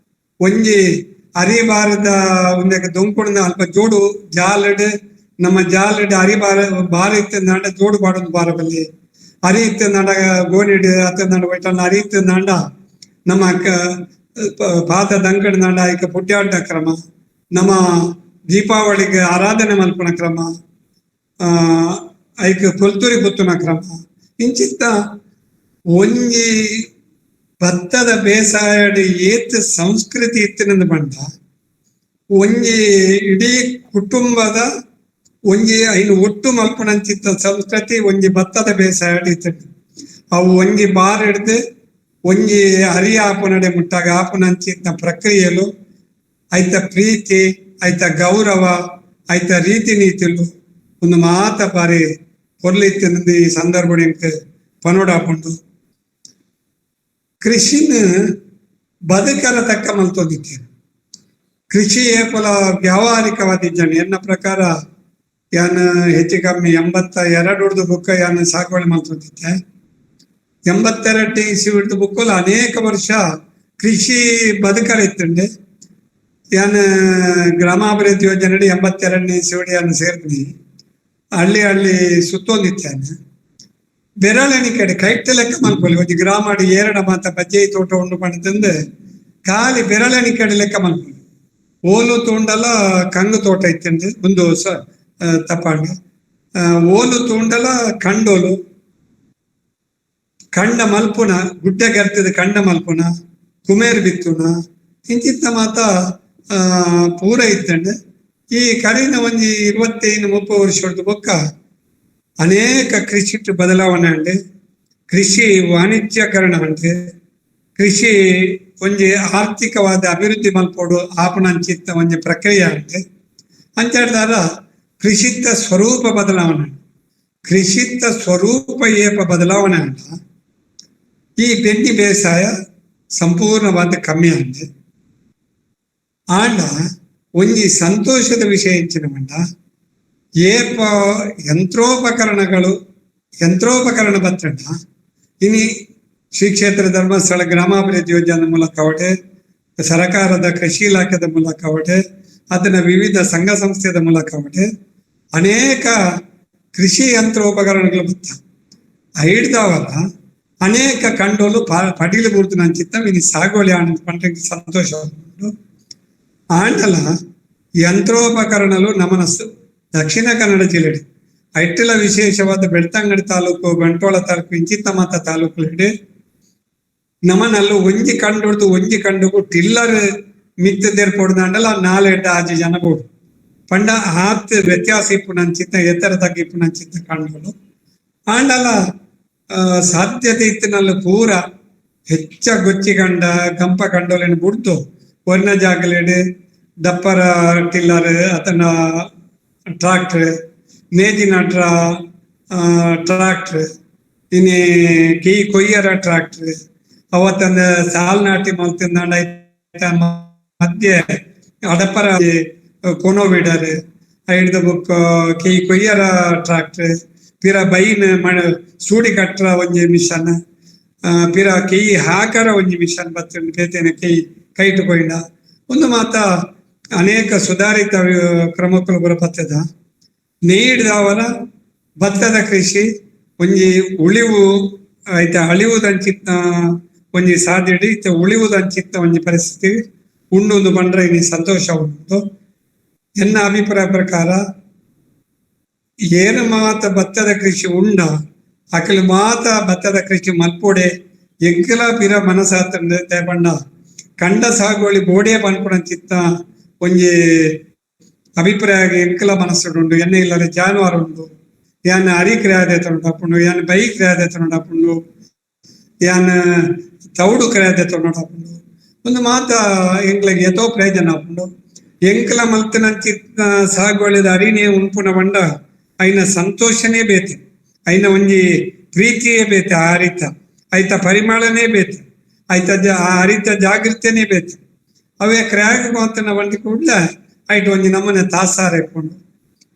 ಒಂಜಿ ಅರಿಬಾರದ ಒಂದಕ್ಕೆ ದೊಂಕುಡಿನ ಅಲ್ಪ ಜೋಡು ಜಾಲಡ್ ನಮ್ಮ ಜಾಲಡ್ ಅರಿಬಾರ ಬಾರ ಇತ್ತು ಜೋಡು ಬಾಡೊಂದು ಬಾರ ಬಲ್ಲಿ ಅರಿ ಇತ್ತು ನಾಡ ಗೋಣಿಡ್ ಅತ್ತ ನಾಡ ಒಯ್ಟಲ್ಲ ಅರಿ ಇತ್ತು ನಾಂಡ ನಮ್ಮ ಪಾತ ದಂಕಡ ನಾಡ ಐಕ ಪುಟ್ಯಾಟ ಕ್ರಮ, ನಮ್ಮ ದೀಪಾವಳಿಗೆ ಆರಾಧನೆ ಮಲ್ಪನ ಕ್ರಮ, ಐಕ ಪೊಲ್ತುರಿ ಪುತ್ತುನ ಕ್ರಮ ಇಂಚಿತ್ತ ಒಂಜಿ ಭತ್ತದ ಬೇಸಾಯಡ್ ಏತ್ ಸಂಸ್ಕೃತಿ ಇತ್ತಿನಂದು ಬಂಡ ಒಂಜಿ ಇಡೀ ಕುಟುಂಬದ ಒಂಜಿ ಐನು ಒಟ್ಟು ಮಲ್ಪನಂಚಿತ್ತ ಸಂಸ್ಕೃತಿ ಒಂಜಿ ಭತ್ತದ ಬೇಸಾಯಡ್ ಇತ್ತು. ಅವು ಒಂಜಿ ಬಾರ್ ಹಿಡ್ದು ಒಂಜಿ ಹರಿ ಆಪನಡೆ ಮುಟ್ಟಾಗ ಆಪನಂಚಿತ್ತ ಪ್ರಕ್ರಿಯೆಲು ಐತ ಪ್ರೀತಿ ಐತ ಗೌರವ ಐತ ರೀತಿ ನೀತಿಲು ಒಂದು ಮಾತ ಬಾರಿ ಪೊರ್ಲಿತ್ತಿನಂದು ಈ ಸಂದರ್ಭ ಪನೋಡಾಪುಂಡು. ಕೃಷಿನ ಬದುಕರ ತಕ್ಕ ಮಲ್ತೊಂದಿದ್ದೇನೆ. ಕೃಷಿ ಏಪಲ ವ್ಯಾವಹಾರಿಕವಾದ ಎನ್ನ ಪ್ರಕಾರ ಯಾನ್ ಹೆಚ್ಚು ಕಮ್ಮಿ 82 ಬುಕ್ಕ ಯಾನ್ ಸಾಗುವಳಿ ಮಲ್ತೊಂದಿದ್ದೆ. 82 ಇಸ್ವಿಡ್ದು ಬುಕ್ಕಲು ಅನೇಕ ವರ್ಷ ಕೃಷಿ ಬದುಕರ ಇತ್ತುಂಡೆ. ಯಾನ್ ಗ್ರಾಮಾಭಿವೃದ್ಧಿ ಯೋಜನೆ 82ನೇ ಇಸ್ವಿಡ್ ಯಾನ್ ಸೇರ್ತೀನಿ. ಹಳ್ಳಿ ಹಳ್ಳಿ ಸುತ್ತೊಂದಿತ್ತೇನೆ. ಬೆರಳೆಣಿ ಕಡೆ ಕೈಟ್ ಲೆಕ್ಕ ಮಲ್ಪೊಲಿ ಒಂಜಿ ಗ್ರಾಮ ಏರಡ ಮಾತ ಬಜ್ಜೈ ತೋಟ ಉಂಡು ಪಂಡ ಖಾಲಿ ಬೆರಳೆಣಿ ಕಡೆ ಲೆಕ್ಕ ಮಲ್ಪೊಲಿ. ಓಲು ತೂಂಡಲ ಕಂಗು ತೋಟ ಇತ್ತಂಡು ಒಂದು ತಪ್ಪಾಂಡ ಓಲು ತೂಂಡಲ ಕಂಡೋಲು ಕಂಡ ಮಲ್ಪುನ ಗುಡ್ಡೆ ಗರ್ತದ ಕಂಡ ಮಲ್ಪುನ ಕುಮೇರ್ ಬಿತ್ತುನ ಇಂಚಿತ್ತ ಮಾತ ಪೂರ ಇತ್ತಂಡು. ಈ ಕರಿನ ಒಂಜಿ 25-30 ವರ್ಷದ ಬೊಕ್ಕ ಅನೇಕ ಕೃಷಿ ಬದಲಾವಣೆ ಅಂಡೆ, ಕೃಷಿ ವಾಣಿಜ್ಯಕರಣ ಅಂಡೆ, ಕೃಷಿ ಒಂಜಿ ಆರ್ಥಿಕವಾದ ಅಭಿವೃದ್ಧಿ ಮಲ್ಪೋಡು ಆಪಣಂಚಿತ್ತ ಒಂಜಿ ಪ್ರಕ್ರಿಯೆ ಅಂಡೆ. ಅಂಚಾಡ್ದಾರ ಕೃಷಿತ್ತ ಸ್ವರೂಪ ಬದಲಾವಣೆ, ಕೃಷಿತ್ತ ಸ್ವರೂಪ ಏಪ ಬದಲಾವಣೆ ಅಂಡ ಈ ಬೆನ್ನಿ ಬೇಸಾಯ ಸಂಪೂರ್ಣವಾದ ಕಮ್ಮಿ ಅಂಡೆ. ಆಂಡ ಒಂಜಿ ಸಂತೋಷದ ವಿಷಯ ಎಂಚಿನ ಬಂಡ ಏಪ ಯಂತ್ರೋಪಕರಣಗಳು ಯಂತ್ರೋಪಕರಣ ಬತ್ತಂಡ ಇನಿ ಶ್ರೀ ಕ್ಷೇತ್ರ ಧರ್ಮಸ್ಥಳ ಗ್ರಾಮಾಭಿವೃದ್ಧಿ ಯೋಜನೆ ಮೂಲಕ ಅವಟೆ, ಸರಕಾರದ ಕೃಷಿ ಇಲಾಖೆದ ಮೂಲಕ ಅವಟೆ, ಅದನ್ನ ವಿವಿಧ ಸಂಘ ಸಂಸ್ಥೆದ ಮೂಲಕ ಅವಟೆ ಅನೇಕ ಕೃಷಿ ಯಂತ್ರೋಪಕರಣಗಳು ಬತ್ತ ಐಡ್ದಾವಲ್ಲ ಅನೇಕ ಕಂಡೋಲು ಪಡೀಲು ಬೂರ್ದು ನಂಚಿತ್ತ ಇನಿ ಸಾಗುವಳಿ ಆನಂದ ಪಂಡ ಸಂತೋಷ ಉಂಟು. ಆಂಡಲ ಯಂತ್ರೋಪಕರಣಗಳು ನಮನಸ್ಸು ದಕ್ಷಿಣ ಕನ್ನಡ ಜಿಲ್ಲೆ ಐಟಿಲ ವಿಶೇಷವಾದ ಬೆಳ್ತಂಗಡಿ ತಾಲೂಕು, ಬಂಟ್ವಾಳ ತಾಲೂಕು, ಇಂಚಿತ್ತ ಮಾತ ತಾಲೂಕು ನಮನಲ್ಲು ಒಂಜಿ ಕಂಡು ಒಂಜಿ ಕಂಡುಗು ಟಿಲ್ಲರ್ ಮಿತ್ತದೇರ್ ಪೊಡ್ದಾಂಡಲ ನಾಲೆಡ್ಡ ಆಜಿ ಜನ ಬೋಡು ಪಂಡ ಆತ್ ವ್ಯತ್ಯಾಸ ಇಪ್ಪು ನಂಚಿತ್ತ ಎತ್ತರ ತಗ್ಗ ಇಪ್ಪು ನಂಚಿತ್ತ ಕಂಡುಗಳು. ಆಂಡಲ ಸಾಧ್ಯತೆ ಇತ್ತಿನಲ್ಲು ಪೂರ ಹೆಚ್ಚ ಗೊಚ್ಚಿ ಕಂಡ ಗಂಪ ಕಂಡೋಲೆನ್ ಬುಡ್ದು ಒರ್ನ ಜಾಗಲೇಡು ದಪ್ಪರ ಟಿಲ್ಲರ್ ಅತನ ಟ್ರಾಕ್ಟರ್ ನೇಜಿನ ಟ್ರಾಕ್ಟರ್ ಇನಿ ಕೀ ಕೊಯ್ಯರ ಟ್ರಾಕ್ಟರ್ ಅವತ್ತಂದ ಸಾಲ್ ನಾಟಿ ಮಲ್ತಿಂದಾಂಡ ಮಧ್ಯೆ ಅಡಪರ ಕೊನೋ ಬಿಡರ್ ಐಡ್ದ ಬುಕ್ ಕೀ ಕೊಯ್ಯರ ಟ್ರಾಕ್ಟರ್ ಪಿರ ಬೈನ್ ಮಣ ಸೂಡಿ ಕಟ್ರ ಒಂಜಿ ಮಿಷನ್ ಪಿರ ಕೈ ಹಾಕರ ಒಂಜಿ ಮಿಷನ್ ಬತ್ತಂಡು ಬೇತೇನೆ ಕೈ ಕೈಟು ಕೊಯ್ಂಡ ಒಂದು ಮಾತ ಅನೇಕ ಸುಧಾರಿತ ಕ್ರಮಕ್ಕಳು ಬರ ಬತ್ತದ ನೀಡಿದವರ ಭತ್ತದ ಕೃಷಿ ಒಂಜಿ ಉಳಿವು ಐತ ಅಳಿವುದಂಚಿತ್ತ ಒಂಜಿ ಸಾದಿಡಿ ಇತ್ತ ಉಳಿವುದಂಚಿತ್ತ ಒಂಜಿ ಪರಿಸ್ಥಿತಿ ಉಂಡು ಬಂಡ್ರೆ ಇನಿ ಸಂತೋಷ ಉಂಟು. ಎನ್ನ ಅಭಿಪ್ರಾಯ ಪ್ರಕಾರ ಏನು ಮಾತ ಭತ್ತದ ಕೃಷಿ ಉಂಡ ಅಕಲು ಮಾತ ಭತ್ತದ ಕೃಷಿ ಮಲ್ಪೋಡೆ ಎಂಕಲ ಪಿರ ಮನಸಾತಂಡ ಬಣ್ಣ ಕಂಡ ಸಾಗುವಳಿ ಬೋಡೆ ಪನ್ಪುಣಂಚಿತ್ತ ಒಂಜಿ ಅಭಿಪ್ರಾಯ ಎಂಕಲ ಮನಸ್ಸುಂಡು. ಎಣ್ಣೆ ಇಲ್ಲದೆ ಜಾನುವಾರು ಉಂಡು, ಯಾನ್ ಅರಿ ಕ್ರಿಯಾದೆ ತಗೊಂಡಾಪುಂಡು, ಯಾನ್ ಬೈ ಕ್ರಿಯಾದೆ ತಗೊಂಡಾಪುಂಡು, ಯಾನ್ ತೌಡು ಕ್ರಿಯಾದೆ ತಗೊಂಡಾಪುಂಡು ಒಂದು ಮಾತ ಎಂಕ್ಲೆಗ್ ಏತೋ ಪ್ರಯೋಜನ ಆಪುಂಡು. ಎಂಕಲ ಮಲ್ತನಂಚಿತ್ತ ಸಾಗುವಳಿದ ಅರಿನೇ ಉಂಪುನ ಬಂಡ ಐನ ಸಂತೋಷನೇ ಬೇತೆ, ಐನ ಒಂಜಿ ಪ್ರೀತಿಯೇ ಬೇತೆ ಆ ರೀತ ಐತ ಪರಿಮಳನೇ ಬೇಕು, ಐತ ಅರಿತ ಜಾಗೃತಿನೇ ಬೇಕು. ಅವೇ ಕ್ರ್ಯಾಗ್ ಮಾತನ್ನ ಬಂದು ಕೂಡಲೇ ಐಟ್ ಒಂಜಿ ನಮ್ಮನೆ ತಾಸಾರ ಇಟ್ಕೊಂಡು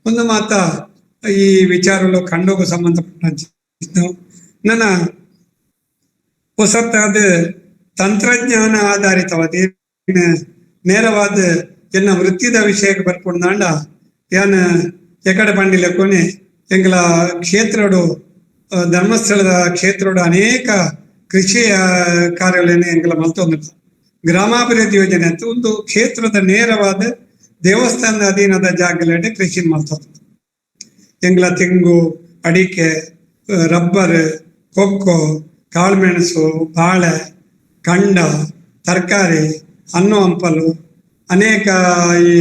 ಒಂದು ಮಾತ ಈ ವಿಚಾರಗಳು ಕಂಡೋಗು ಸಂಬಂಧಪಟ್ಟ ನನ್ನ ಹೊಸತಾದ ತಂತ್ರಜ್ಞಾನ ಆಧಾರಿತವಾದ ನೇರವಾದ ಎನ್ನ ವೃತ್ತಿದ ವಿಷಯಕ್ಕೆ ಬರ್ಕೊಂಡಾಂಡ ಯಾನ್ ಎಕಡೆ ಬಂಡಿಲೆಕ್ಕೊನೆ ಎಂಗಳ ಕ್ಷೇತ್ರಡು ಧರ್ಮಸ್ಥಳದ ಕ್ಷೇತ್ರಡು ಅನೇಕ ಕೃಷಿಯ ಕಾರ್ಯಗಳನ್ನು ಎಂಗಳ ಮಲ್ತೊಂದು ಗ್ರಾಮಾಭಿವೃದ್ಧಿ ಯೋಜನೆ ಅಂತ ಒಂದು ಕ್ಷೇತ್ರದ ನೇರವಾದ ದೇವಸ್ಥಾನದ ಅಧೀನದ ಜಾಗಗಳಲ್ಲಿ ಕೃಷಿ ಮಲ್ತೊಂದು ಎಂಗಳ ತೆಂಗು, ಅಡಿಕೆ, ರಬ್ಬರ್, ಕೊಕ್ಕೋ, ಕಾಳುಮೆಣಸು, ಬಾಳೆ, ಕಂಡ, ತರಕಾರಿ, ಹಣ್ಣು ಹಂಪಲು, ಅನೇಕ ಈ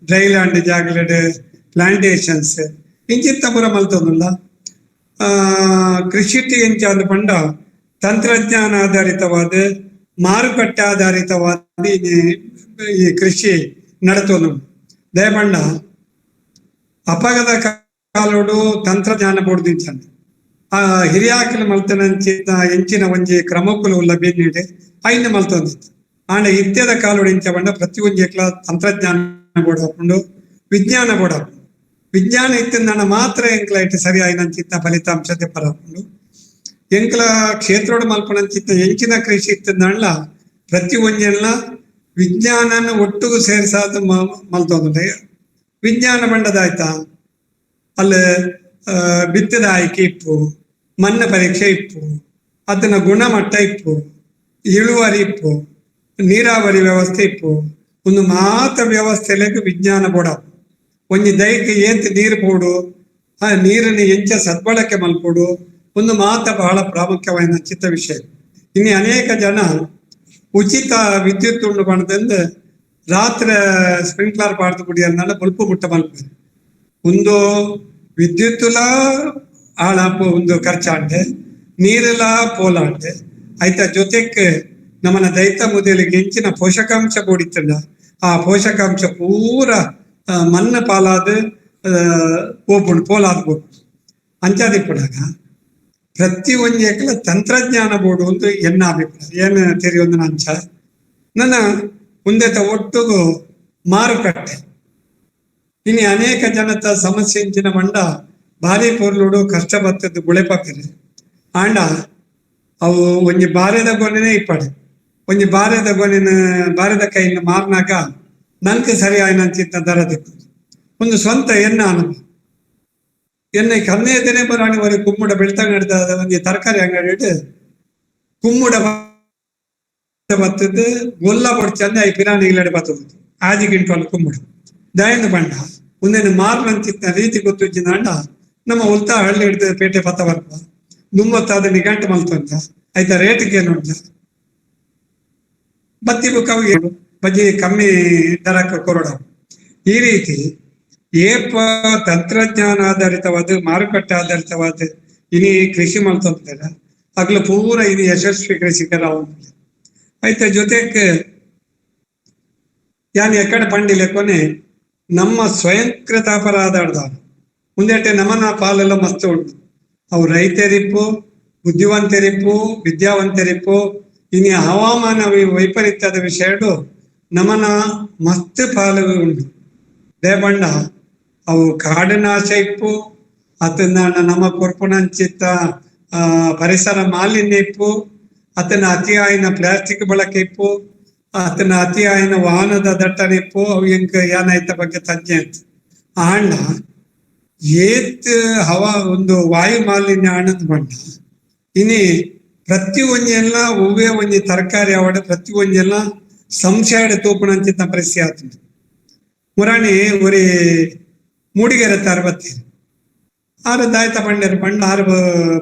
ಡ್ರೈಲ್ಯಾಂಡ್ ಜಾಗಲೆಡ್ ಪ್ಲಾಂಟೇಶನ್ಸ್ ಇಂಚಿತ್ತ ಪೂರ ಮಲ್ತೊಂದುಲ್ಲ. ಕೃಷಿ ಎಂಚ ಪಂಡ ತಂತ್ರಜ್ಞಾನ ಆಧಾರಿತವಾದ ಮಾರುಕಟ್ಟೆ ಆಧಾರಿತವಾದ ಈ ಕೃಷಿ ನಡತೊಂದು. ದಯಪಂಡ ಅಪಗದ ಕಾಲೋಡು ತಂತ್ರಜ್ಞಾನ ಬೋಡ್ದಿಂಚಂದ ಆ ಹಿರಿಯಾಕಲು ಮಲ್ತನಂಚಿನ ಎಂಚಿನ ಒಂಜಿ ಕ್ರಮಕ್ಕುಲು ಉಲ್ಲ ಬೆನ್ನಿಡೆ ಐನ ಮಲ್ತೊಂದಿತ್ತು. ಆಂಡ ಇತ್ಯದ ಕಾಲೋಡು ಎಂಚ ಪಂಡ ಪ್ರತಿ ಒಂಜಿ ತಂತ್ರಜ್ಞಾನ ಬೋರ್ಡ್ ಹಾಕೊಂಡು ವಿಜ್ಞಾನ ಬೋರ್ಡ್ ಹಾಕೊಂಡು ವಿಜ್ಞಾನ ಇತ್ತಿಂದಣ ಮಾತ್ರ ಎಂಕ್ಲ ಇಟ್ಟು ಸರಿ ಆಯ್ನಂಚಿತ್ತ ಫಲಿತಾಂಶ ಪರಕೊಂಡು ಎಂಕ್ಲ ಕ್ಷೇತ್ರೋಡು ಮಲ್ಪನಂಚಿತ್ತ ಎಂಚಿನ ಕೃಷಿ ಇತ್ತಿಂದಣ್ಣ ಪ್ರತಿ ಒಂಜೆಲ್ಲ ವಿಜ್ಞಾನನ ಒಟ್ಟಿಗೂ ಸೇರಿಸಾದ ಮಲ್ತೊಂದುಂಡೆ. ವಿಜ್ಞಾನ ಬಂಡದಾಯ್ತಾ ಅಲ್ಲಿ ಬಿತ್ತದ ಆಯ್ಕೆ ಇಪ್ಪು, ಮಣ್ಣ ಪರೀಕ್ಷೆ ಇಪ್ಪು, ಅದನ್ನ ಗುಣಮಟ್ಟ ಇಪ್ಪು, ಇಳುವರಿ ಇಪ್ಪು, ನೀರಾವರಿ ವ್ಯವಸ್ಥೆ ಇಪ್ಪು, ಒಂದು ಮಾತ ವ್ಯವಸ್ಥೆಲೆಗ್ ವಿಜ್ಞಾನ ಬೋಡ ಒಂಜಿ ದೈಕ್ ಏತ್ ನೀರು ಪೋಡು, ಆ ನೀರನ್ನು ಎಂಚ ಸದ್ಬಳಕೆ ಮಲ್ಪೋಡು ಒಂದು ಮಾತ ಬಹಳ ಪ್ರಾಮುಖ್ಯವಾದ ಚಿತ್ತ ವಿಷಯ. ಇನ್ನು ಅನೇಕ ಜನ ಉಚಿತ ವಿದ್ಯುತ್ ಉಂಡು ಪಣದಂದು ರಾತ್ರಿ ಸ್ಪ್ರಿಂಕ್ಲರ್ ಪಾಡ್ದು ಕುಡಿಯಲ್ನಾಡ ಬೊಲ್ಪು ಮುಟ್ಟ ಮಲ್ಪು ಒಂದು ವಿದ್ಯುತ್ತುಲ ಆಳಾಪು ಒಂದು ಖರ್ಚಾಂಡೆ, ನೀರೆಲ್ಲ ಪೋಲಾಂಡೆ. ಆಯ್ತಾ ಜೊತೆಗೆ ನಮ್ಮನ ದೈತ ಮುದಲಿಗೆ ಎಂಚಿನ ಪೋಷಕಾಂಶ ಬೋಡಿತ್ತಂಡ ಆ ಪೋಷಕಾಂಶ ಪೂರ ಮಣ್ಣ ಪಾಲಾದ ಪೋಪುಂಡು ಪೋಲಾದ ಪೋಪು ಅಂಚಾದಿಪ್ಪುಡಾಗ ಪ್ರತಿ ಒಂಜೆಕ್ಲ ತಂತ್ರಜ್ಞಾನ ಬೋರ್ಡು ಒಂದು ಎನ್ನ ಅಭಿಪ್ರಾಯ ಏನು ತೆರಿಯೊಂದು ಅಂಚ ನನ್ನ ಉಂದೆತ ಒಟ್ಟುಗು ಮಾರುಕಟ್ಟೆ. ಇನ್ನು ಅನೇಕ ಜನತ ಸಮಸ್ಯೆ ಇಂಚಿನ ಮಂಡ ಭಾರಿ ಪೊರ್ಲುಡು ಕಷ್ಟ ಬತ್ತದ್ದು ಬುಳೆಪಕ್ಕಿದೆ. ಆಂಡ ಅವು ಒಂಜಿ ಬಾರೆದ ಗೊನೆನೇ ಇಪ್ಪಡೆ ಒಂಜಿ ಬಾರೆದ ಗೊನೆನ ಬಾರೆದ ಕೈನ ಮಾರ್ನಾಗ ನನ್ಗೆ ಸರಿ ಆಯ್ನಂಚಿತ್ತ ದರ ದಿಕ್ಕು ಒಂದು ಸ್ವಂತ ಎನ್ನ ಅನುಭವ. ಎನ್ನ 15 ಬರಾಣಿ ಒರಿ ಕುಮ್ಮುಡ ಬೆಳ್ತಂಗಡಿದ ಒಂಜಿ ತರಕಾರಿ ಅಂಗಡಿ ಇಟ್ಟು ಕುಮ್ಮುಡ ಬತ್ತದ್ದು ಗೊಲ್ಲ ಬೊಡ್ಚಂದ I ಪಿರಾಣಿ ಇಲ್ಲಡೆ ಬತ್ತದ್ದು ಆಜಿ ಗಿಂಟು ಕುಮ್ಮುಡ ದಯಂದು ಬಣ್ಣ ಒಂದೇನು ಮಾರ್ನಂಚಿತ್ತ ರೀತಿ ಗೊತ್ತಿಜ್ಜಿನ ನಮ್ಮ ಉಲ್ತಾ ಹಳ್ಳಿ ಹಿಡಿದು ಪೇಟೆ ಪತ್ತ ಬರ್ಪ ದುಮ್ಮತ್ತಾದ ನಿಘಂಟು ಮಲ್ತೊಂತ ಆಯ್ತಾ ರೇಟ್ಗೆ ಏನು ಬತ್ತಿ ಬುಕ್ಕ ಬಜ್ಜಿ ಕಮ್ಮಿ ದರಕ್ಕೆ ಕೊರಡ. ಈ ರೀತಿ ಏಪ ತಂತ್ರಜ್ಞಾನ ಆಧಾರಿತವಾದ ಮಾರುಕಟ್ಟೆ ಆಧಾರಿತವಾದ ಇನಿ ಕೃಷಿ ಮಲ್ತೊಂತಾರೆ ಅಗ್ಲ ಪೂರ ಇನಿ ಯಶಸ್ವಿ ಕೃಷಿಕರ ಆಯ್ತಾ. ಜೊತೆಗೆ ಯಾನ್ ಎಕಡೆ ಪಂಡಿಲೆಕ್ಕೊನೆ ನಮ್ಮ ಸ್ವಯಂಕೃತ ಅಪರಾಧ ಮುಂದೆಟ್ಟೆ ನಮನ ಪಾಲೆಲ್ಲ ಮಸ್ತ್ ಉಂಟು. ಅವು ರೈತರಿಪ್ಪು, ಬುದ್ಧಿವಂತರಿಪ್ಪು, ವಿದ್ಯಾವಂತರಿಪ್ಪು. ಇನಿ ಹವಾಮಾನ ವೈಪರೀತ್ಯದ ವಿಷಯಡು ನಮನ ಮಸ್ತ್ ಪಾಲು ಉಂಟು. ದೇಬಣ್ಣ ಅವು ಕಾಡಿನಾಶ ಇಪ್ಪು, ಅತನ ನಮ್ಮ ಕೊರ್ಪುನಂಚಿತ್ತ ಪರಿಸರ ಮಾಲಿನ್ಯ ಇಪ್ಪು, ಅತನ ಅತಿಯಾಯಿನ ಪ್ಲಾಸ್ಟಿಕ್ ಬಳಕೆ ಇಪ್ಪು, ಅತನ ಅತಿಯಾಯಿನ ವಾಹನದ ದಟ್ಟಣೆ ಇಪ್ಪು. ಅವು ಎಂಕ್ ಏನಾಯ್ತ ಬಗ್ಗೆ ತಜ್ಞ ಆಂಡ ಏತ್ ಹವಾ ಒಂದು ವಾಯು ಮಾಲಿನ್ಯ ಆನಂದ ಬಣ್ಣ ಇನಿ ಪ್ರತಿ ಒಂಜೆಲ್ಲ ಹೂವೇ ಒಂಜಿ ತರಕಾರಿ ಅವಡ ಪ್ರತಿ ಒಂಜೆಲ್ಲ ಸಂಶಯ ತೂಪುನಂಚಿತ್ತ ಪರಿಸ್ಥಿತಿ ಆತುಂಡು. ಮುರಾಣಿ ಒರಿ ಮೂಡಿಗೆರೆ ತಾರ ಬತ್ತಿ ಆರು ದಾಯ್ತ ಪಂಡೇರು ಪಂಡ ಆರು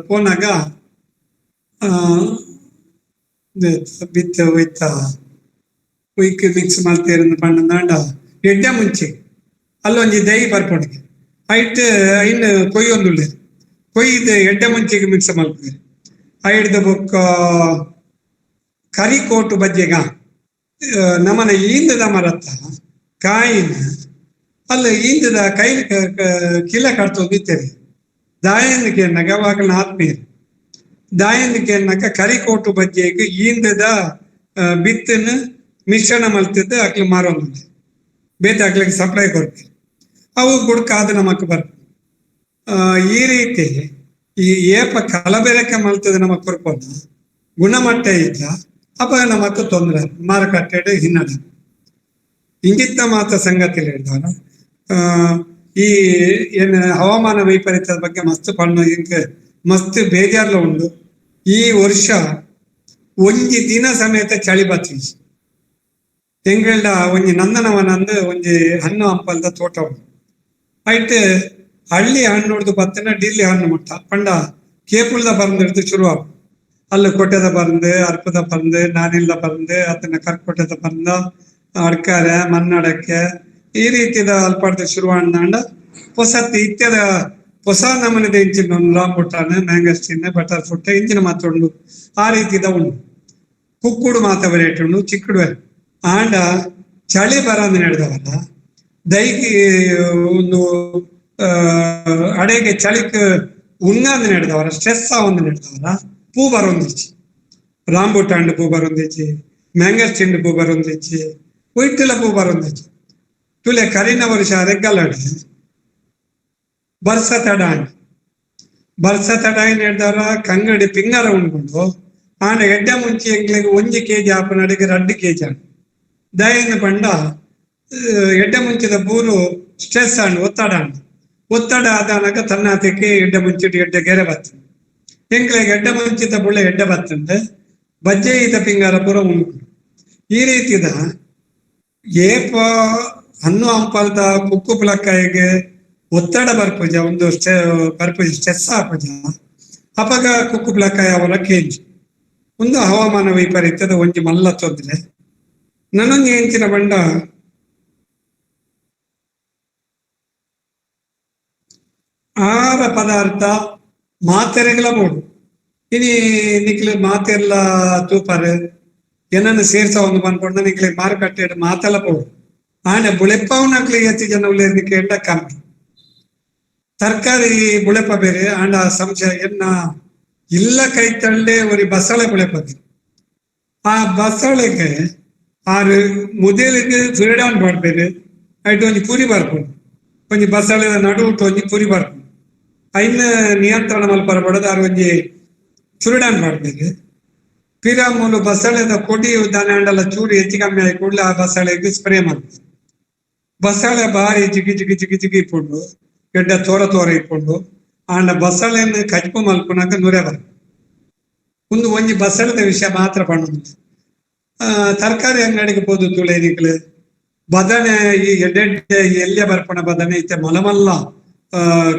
ಪೋನಾಗ ಬಿತ್ತ ಒಯ್ತ ಒಯ್ಕ್ ಮಿಕ್ಸ್ ಮಲ್ತೇರಂದು ಪಂಡಂದಾಂಡ ಎಡ್ಡೆ ಮುಂಚೆ ಅಲ್ಲೊಂಜಿ ದೈ ಬರ್ಪೊಂಡಿಗೆ ಐಟ್ ಐನ್ ಕೊಯ್ಯೊಂದುಲ್ಲೆರ್ ಕೊಯ್ದು ಎಡ್ಡೆ ಮುಂಚೆಗೆ ಮಿಕ್ಸ್ ಮಲ್ಪುವೆರ್. ಐಡ್ದ ಬೊಕ್ಕ ಕರಿಕೋಟು ಬಜ್ಜೆಗ ನಮನ ಈಂದದ ಮರತ್ತ ಕಾಯಿನ ಅಲ್ಲ ಈಂದದ ಕೈ ಕಿಲ ಕಟ್ತೊಂದು ಇತ್ತೇವೆ ದಾಯನಕ್ಕೆ ನಗವಾಗಲ ಆತ್ಮೀಯರು ದಾಯಂದಿಕೆ ಕರಿಕೋಟು ಬಜ್ಜೆಗೆ ಈಂದದ ಬಿತ್ತನ್ನು ಮಿಶ್ರಣ ಮಲ್ತಿದ್ದು ಅಕ್ಲು ಮಾರೋದು ಬೇತೆ ಅಕ್ಲಿಗೆ ಸಪ್ಲೈ ಕೊಡ್ತೀವಿ ಅವು ಗುಡ್ಕಾದ ನಮಕ್ ಬರ್ತ. ಈ ರೀತಿ ಈ ಏಪ ಕಲಬೆರಕೆ ಮಲ್ತದ ನಮಕ್ ಕೊರ್ಪೊಂದು ಗುಣಮಟ್ಟ ಇದ್ದ ಅಪ್ಪ ನಮಕ್ ತೊಂದರೆ ಮಾರುಕಟ್ಟೆ ಹಿನ್ನಡೆ ಇಂಗಿತ್ತ ಮಾತ ಸಂಗತಿ ಹೇಳ್ದವರ. ಈ ಏನು ಹವಾಮಾನ ವೈಪರೀತ್ಯದ ಬಗ್ಗೆ ಮಸ್ತ್ ಪಣ್ಣು ಇಂಕ ಮಸ್ತ್ ಬೇಜಾರ್ಲ ಉಂಡು. ಈ ವರ್ಷ ಒಂಜಿ ದಿನ ಸಮೇತ ಚಳಿ ಬತ್ತಿ ಎಂಗಳ್ಡ ಒಂಜಿ ನಂದನವನಂದು ಒಂಜಿ ಹಣ್ಣು ಹಂಪಲ್ದ ತೋಟ ಉಂಡು. ಐಟ್ ಹಳ್ಳಿ ಹಣ್ಣು ಹೊಡ್ದು ಬತ್ತನ ಡಿಲ್ಲಿ ಹಣ್ಣು ಮುಟ್ಟ ಪಂಡ ಕೇಪುಲ್ದ ಪರಂದು ಹಿಡ್ದು ಶುರು ಆಪು. ಅಲ್ಲಿ ಕೊಟ್ಟೆದ ಪರಂದು, ಅರ್ಪದ ಪರಂದು, ನಾನಿಲ್ದ ಪರಂದು, ಅದನ್ನ ಕರ್ಕೊಟ್ಟೆದ ಪರಂದ, ಅಡ್ಕಾರೆ ಮನ್ನಡಕ್ಕೆ ಈ ರೀತಿದ ಅಲ್ಪಾಡ್ದ ಶುರು ಆಂಡ ಹೊಸತಿ ಇತ್ಯದ ಹೊಸ ನಮೂನೆದ ಇಂಚಿನ ರಾಂಬುಟಾನ್, ಮ್ಯಾಂಗಸ್ಟಿನ್, ಬಟರ್ ಫ್ರೂಟ್ ಇಂಚಿನ ಮಾತ್ರ ಉಂಡು. ಆ ರೀತಿದ ಉಂಡು. ಕುಕ್ಕುಡು ಮಾತ ವೆರೈಟಿ ಉಂಡು, ಚಿಕ್ಕಡು ಆಂಡ ಚಳಿ ಬರಂದು ನಡೆದವಲ್ಲ ದೈಕಿ ಒಂದು ಅಡೆಗೆ ಚಳಿಕ್ ಉಂಗಂದು ನಡೆದವರ ಸ್ಟ್ರೆಸ್ ಒಂದು ನಡೆದವರ ಪೂ ಬರೊಂದಿಚ್ಚಿ, ರಾಂಬುಟಾಂಡ್ ಪೂ ಬರೊಂದಿಚ್ಚಿ, ಮ್ಯಾಂಗಸ್ಟಿನ್ ಪೂ ಬರೊಂದಿಚ್ಚಿ, ಒಯ್ಟಿಲ ಪೂ ಬರೊಂದಿಚ್ಚಿ. ತುಲೆ ಕರಿನ ವರ್ಷ ರೆಗ್ಗಲಾಡಿ ಬರ್ಸ ತಡ ಬರ್ಸ ತಡ ಹಿಡ್ದವರ ಕಂಗಡಿ ಪಿಂಗರ ಉಂಡ್ಕೊಂಡು ಆಂಡ ಎಡ್ಡೆ ಮುಂಚೆ ಎಂಗ್ಲಿಗೆ 1 ಕೆಜಿ ಆಪನಡಿಗೆ 2 ಕೆಜಿ ಆಂಡ್ ದಯನ ಪಂಡ ಎಡ್ಡೆ ಮುಂಚಿದ ಬೂರು ಸ್ಟ್ರೆಸ್ ಆಂಡ್ ಒತ್ತಡ ಆಂಡ್ ಒತ್ತಡ ಆದಾನಕ ತನ್ನಾತಕ್ಕೆ ಎಡ್ಡೆ ಮುಂಚಿಟ್ಟು ಎಡ್ಡೆ ಗೆರೆ ಬರ್ತದೆ. ಎಂಗ್ಲಿಗೆ ಎಡ್ಡೆ ಮುಂಚಿತ ಬುಳ್ಳೆ ಎಡ್ಡೆ ಬರ್ತಂಡೆ ಬಜ್ಜೆ ಈತ ಪಿಂಗಾರ ಪೂರ ಉಂಟು. ಈ ರೀತಿದ ಏಪ ಹಣ್ಣು ಹಂಪಲ್ದ ಕುಕ್ಕು ಪುಲಕ್ಕಾಯಿಗೆ ಒತ್ತಡ ಬರ್ಪುಜ ಒಂದು ಬರ್ಪುಜ ಸ್ಟ್ರೆಸ್ ಆಪುಜ ಅಪಗ ಕುಕ್ಕು ಪುಲಕ್ಕಾಯಿ ಅವರ ಕೇಂಜಿ ಒಂದು ಹವಾಮಾನ ವೈಪರೀತ್ಯದ ಒಂಜಿ ಮಲ್ಲ ತೊಂದರೆ. ನನೊಂದು ಎಂಚಿನ ಬಂಡ ಆಹಾರ ಪದಾರ್ಥ ಮಾತೆರೆಗಳ ಬೋಡು ಇನಿ ನಿಕ್ಲೆ ಮಾತೆರ್ಲ ತೂಪಾರೆ ಏನನ್ನು ಸೇರ್ಸ ಒಂದು ಬಂದ್ಕೊಂಡು ನಿಕ್ಲೆ ಮಾರುಕಟ್ಟೆ ಮಾತೆಲ್ಲ ಬೋಡು. ಆಂಡ ಬುಳೆಪ್ಪವನಕ್ಲೆ ಹೆಚ್ಚು ಜನ ಉಳ್ಳೇರ್ನಿಕ್ಕೆ ಎಂಡ ಕಮ್ಮಿ. ತರಕಾರಿ ಬುಳೆಪ ಬೇರೆ ಆಂಡ ಸಂಶಯ ಎನ್ನ ಇಲ್ಲ ಕೈ ತಳ್ಳೆ ಒರಿ ಬಸಳೆ ಬುಳೆಪದಿ ಆ ಬಸಳೆಗೆ ಆರು ಮುದೇಲಿಗೆ ಫ್ರೀಡಮ್ ಮಾಡ್ಬೇರೆ ಐಟ್ ಒಂಜಿ ಪುರಿ ಬರ್ಪುಂಡು ಒಂಜಿ ಬಸಳೆದ ನಡುವಿಟ್ಟು ಒಂಜಿ ಪುರಿ ಬರ್ಪುಂಡು ಐನ ನಿಯಂತ್ರಣ ಮಲ್ಪರ ಬಡದ ಆರು ಒಂಜಿ ಚುರುಡಾನ್ ಮಾಡ್ಬೇರೆ ಪಿರಾಮೂಲು ಬಸಳೆದ ಕೊಡಿ ದಾನೆ ಅಂಡಲ ಚೂರು ಹೆಚ್ಚು ಕಮ್ಮಿ ಆಗಿ ಕೂಡಲೇ ಆ ಬಸಳೆಗೆ ಸ್ಪ್ರೇ ಮಾಡ್ತಾರೆ. ಬಸಳೆ ಬಾರಿ ಜಿಗಿ ಜಿಗಿ ಜಿಗಿ ಜಿಗಿ ಇಪ್ಪುಂಡು ಗೆಡ್ಡ ತೋರ ತೋರ ಇಪ್ಪುಂಡು ಆಂಡ ಬಸಳೆಯನ್ನು ಕಜ್ಪು ಮಲ್ಪುನಾಕ ನುರೆ ಬರ ಒಂದು ಒಂಜಿ ಬಸಳೆದ ವಿಷಯ ಮಾತ್ರ ಪಣ್ಣುಂಡು. ತರಕಾರಿ ಅಂಗಡಿಗೆ ಪೋದು ತುಳೇನಿಕ್ಲು ಬದನೆ ಈ ಎಡ್ಡೆಡ್ಡೆ ಎಲ್ಲಿಯ ಬರ್ಪಣ ಬದನೆ ಇತ್ತೆ ಮಲಮಲ್ಲ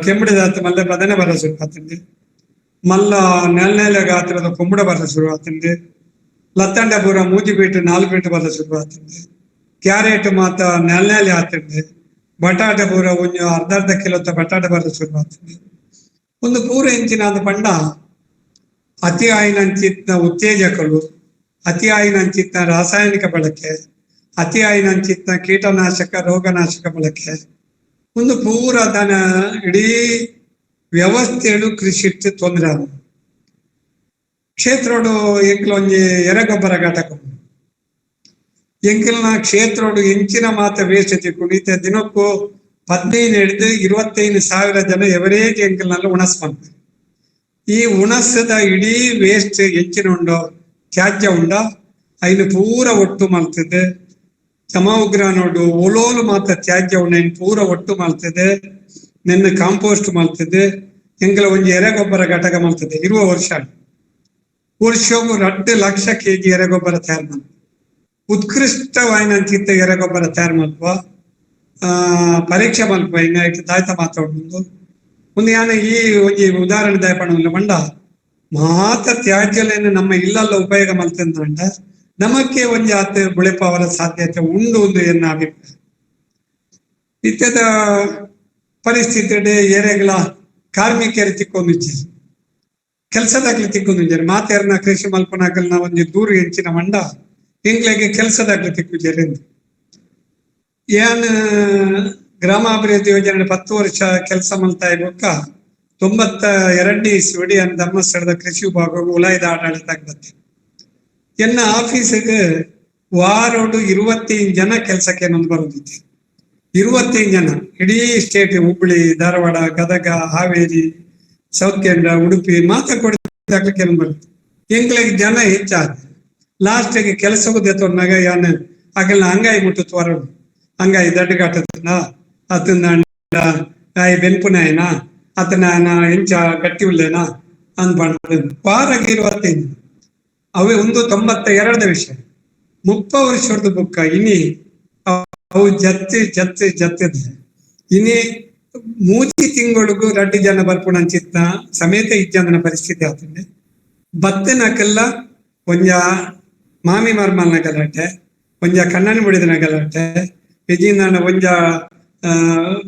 ಕೆಂಬಡಿದಾತ ಮಲ್ಲ ಬದನೆ ಬರ ಶುರು ಆತಂಡಿ, ಮಲ್ಲ ನೆಲ ನೆಲ ಗಾತ್ರದ ಕೊಂಬುಡ ಬರ ಶುರು ಆತಂಡಿ, ಲತ್ತಂಡ ಪೂರ 3 ಫೀಟ್ 4 ಫೀಟ್ ಬರ ಶುರು ಆತಂಡಿ, ಕ್ಯಾರೆಟ್ ಮಾತ ನೆಲ ನೆಲೆ ಆತಂಡಿ, ಬಟಾಟೆ ಪೂರ ಒಂಜಿ ಅರ್ಧ ಅರ್ಧ ಕಿಲೋತ ಬಟಾಟೆ ಬರ ಶುರು ಆತಂಡಿ. ಒಂದು ಪೂರ ಇಂಚಿನ ಪಂಡ ಅತಿ ಆಯಿನಂಚಿತ್ನ ಉತ್ತೇಜಕರು, ಅತಿ ಆಯಿನಂಚಿತ್ನ ರಾಸಾಯನಿಕ ಬಳಕೆ, ಅತಿ ಆಯಿನಂಚಿತ್ನ ಕೀಟನಾಶಕ ರೋಗನಾಶಕ ಬಳಕೆ ಒಂದು ಪೂರ ದನ ಇಡೀ ವ್ಯವಸ್ಥೆಳು ಕೃಷಿ ತೊಂದರೆ. ಕ್ಷೇತ್ರೋಡು ಎಂಕ್ಲ ಒಂಜಿ ಎರೆಗೊಬ್ಬರ ಘಟಕ ಎಂಕಲ್ನ ಕ್ಷೇತ್ರೋಡು ಎಂಚಿನ ಮಾತ ವೇಸ್ಟ್ ತಿಕ್ಕೊಂಡು ಈತ ದಿನಕ್ಕೂ 15 ಹಿಡಿದು 25 ಸಾವಿರ ಜನ ಎವರೇಜ್ ಎಂಕಲ್ನಲ್ಲಿ ಉಣಸ್ ಮಾಡ್ತಾರೆ. ಈ ಉಣಸದ ಇಡೀ ವೇಸ್ಟ್ ಎಂಚಿನ ಉಂಡೋ ತ್ಯಾಜ್ಯ ಉಂಡ ಐನು ಪೂರ ಒಟ್ಟು ಮಾಡ್ತದೆ. ಸಮಉಗ್ರ ನೋಡು ಒಲೋಲು ಮಾತ್ರ ತ್ಯಾಜ್ಯ ಉಂಡ ಐನು ಪೂರ ಒಟ್ಟು ಮಾಡ್ತದೆ, ನಿನ್ನ ಕಾಂಪೋಸ್ಟ್ ಮಾಡ್ತದೆ, ಎಂಕಲ ಒಂಜಿ ಎರೆಗೊಬ್ಬರ ಘಟಕ ಮಾಡ್ತದೆ. ಇರುವ ವರ್ಷ ವರ್ಷಕ್ಕೂ 2 ಲಕ್ಷ ಕೆಜಿ ಎರೆಗೊಬ್ಬರ ತಯಾರು ಮಾಡ್ತದೆ. ಉತ್ಕೃಷ್ಟವಾಯಿನಂಚಿತ್ತ ಎರೆಗೊಬ್ಬರ ತಯಾರು ಮಲ್ಪ ಪರೀಕ್ಷೆ ಮಲ್ಪ ಇನ್ನ ದಾಯ್ತ ಮಾತಾಡೋದು ಒಂದು ಯಾನ ಈ ಒಂಜಿ ಉದಾಹರಣೆ ದಾಯಪಣ ಬಂಡ ಮಾತ ತ್ಯಾಜ್ಯಲೇನು ನಮ್ಮ ಇಲ್ಲಲ್ಲ ಉಪಯೋಗ ಮಲ್ತಂದ್ರೆ ನಮಕ್ಕೆ ಒಂಜಿ ಆತ ಬುಳೆಪಾವರ ಸಾಧ್ಯತೆ ಉಂಡು ಒಂದು ಎನ್ನ ಅಭಿಪ್ರಾಯ. ಇತ್ಯದ ಪರಿಸ್ಥಿತಿ ಏರೆಗಳ ಕಾರ್ಮಿಕರು ತಿಕ್ಕೊಂದು ಕೆಲಸದಾಗ್ಲಿ ತಿಕ್ಕೊಂದು ಮಾತೇರ್ನ ಕೃಷಿ ಮಲ್ಪನಾಗಲ್ನ ಒಂಜಿ ದೂರು ಹೆಂಚಿನ ಮಂಡ ಇಂಗ್ಲೆಗೆ ಕೆಲಸದಾಗ್ಲಿ ತಿಕ್ಕುಜೇರಿ ಏನ್ ಗ್ರಾಮಾಭಿವೃದ್ಧಿ ಯೋಜನೆ 10 ವರ್ಷ ಕೆಲಸ ಮಲ್ತಾ ಇರ್ಬೇಕ 92ನೇ ಇಸ್ವಿಡಿ ಅನ್ ಧರ್ಮಸ್ಥಳದ ಕೃಷಿ ವಿಭಾಗ ಉಲಾಯದ ಆಡಳಿತ ಬತ್ತೆ. ಎನ್ನ ಆಫೀಸಿಗೆ ವಾರೋಡು 25 ಜನ ಕೆಲಸಕ್ಕೆ ನೊಂದು ಬರೋದಿತ್ತು. 25 ಜನ ಇಡೀ ಸ್ಟೇಟ್, ಹುಬ್ಬಳ್ಳಿ, ಧಾರವಾಡ, ಗದಗ, ಹಾವೇರಿ, ಸೌತ್ ಕೇಂದ್ರ, ಉಡುಪಿ ಮಾತ್ರ ಕೊಡಕ್ಕೆ ಬರುತ್ತೆ. ಎಂಗ್ಲಿಗೆ ಜನ ಹೆಚ್ಚಾದ ಲಾಸ್ಟಿಗೆ ಕೆಲಸ ಹೋದ ಯಾನ್ ಅಗಲ್ನ ಅಂಗಾಯಿ ಮುಟ್ಟು ತ್ವರೋಡು ಅಂಗಾಯಿ ದಡ್ಡಗಾಟದ ಅತನ ಆಯ್ ಬೆನ್ಪುನಾಯನ ಅತನ ಎಂಚ ಗಟ್ಟಿ ಉಲ್ಲೇನಾ ಅಂದ್ ಬಂದ ವಾರಾಗಿ 25. ಅವೇ ಒಂದು 92ದ ವಿಷಯ. 30 ವರ್ಷದ ಬುಕ್ಕ ಇನಿ ಅವು ಜತ್ತಿ ಜತ್ತಿ ಜತ್ತಿದ ಇನಿ ಮೂಜಿ ತಿಂಗಳಿಗೂ ರಡ್ಡಿ ಜನ ಬರ್ಪುಣಂಚಿತ್ತ ಸಮೇತ ಇಜ್ಜಂದನ ಪರಿಸ್ಥಿತಿ ಆತಂಡೆ. ಬತ್ತನಕ್ಕೆಲ್ಲ ಒಂಜ ಮಾಮಿ ಮರ್ಮಲ್ನ ಗಲಾಟೆ, ಒಂಜ ಕಣ್ಣನ ಬುಡಿದನ ಗಲಾಟೆ, ಇಜಿಂದಾಂಡ ಒಂಜ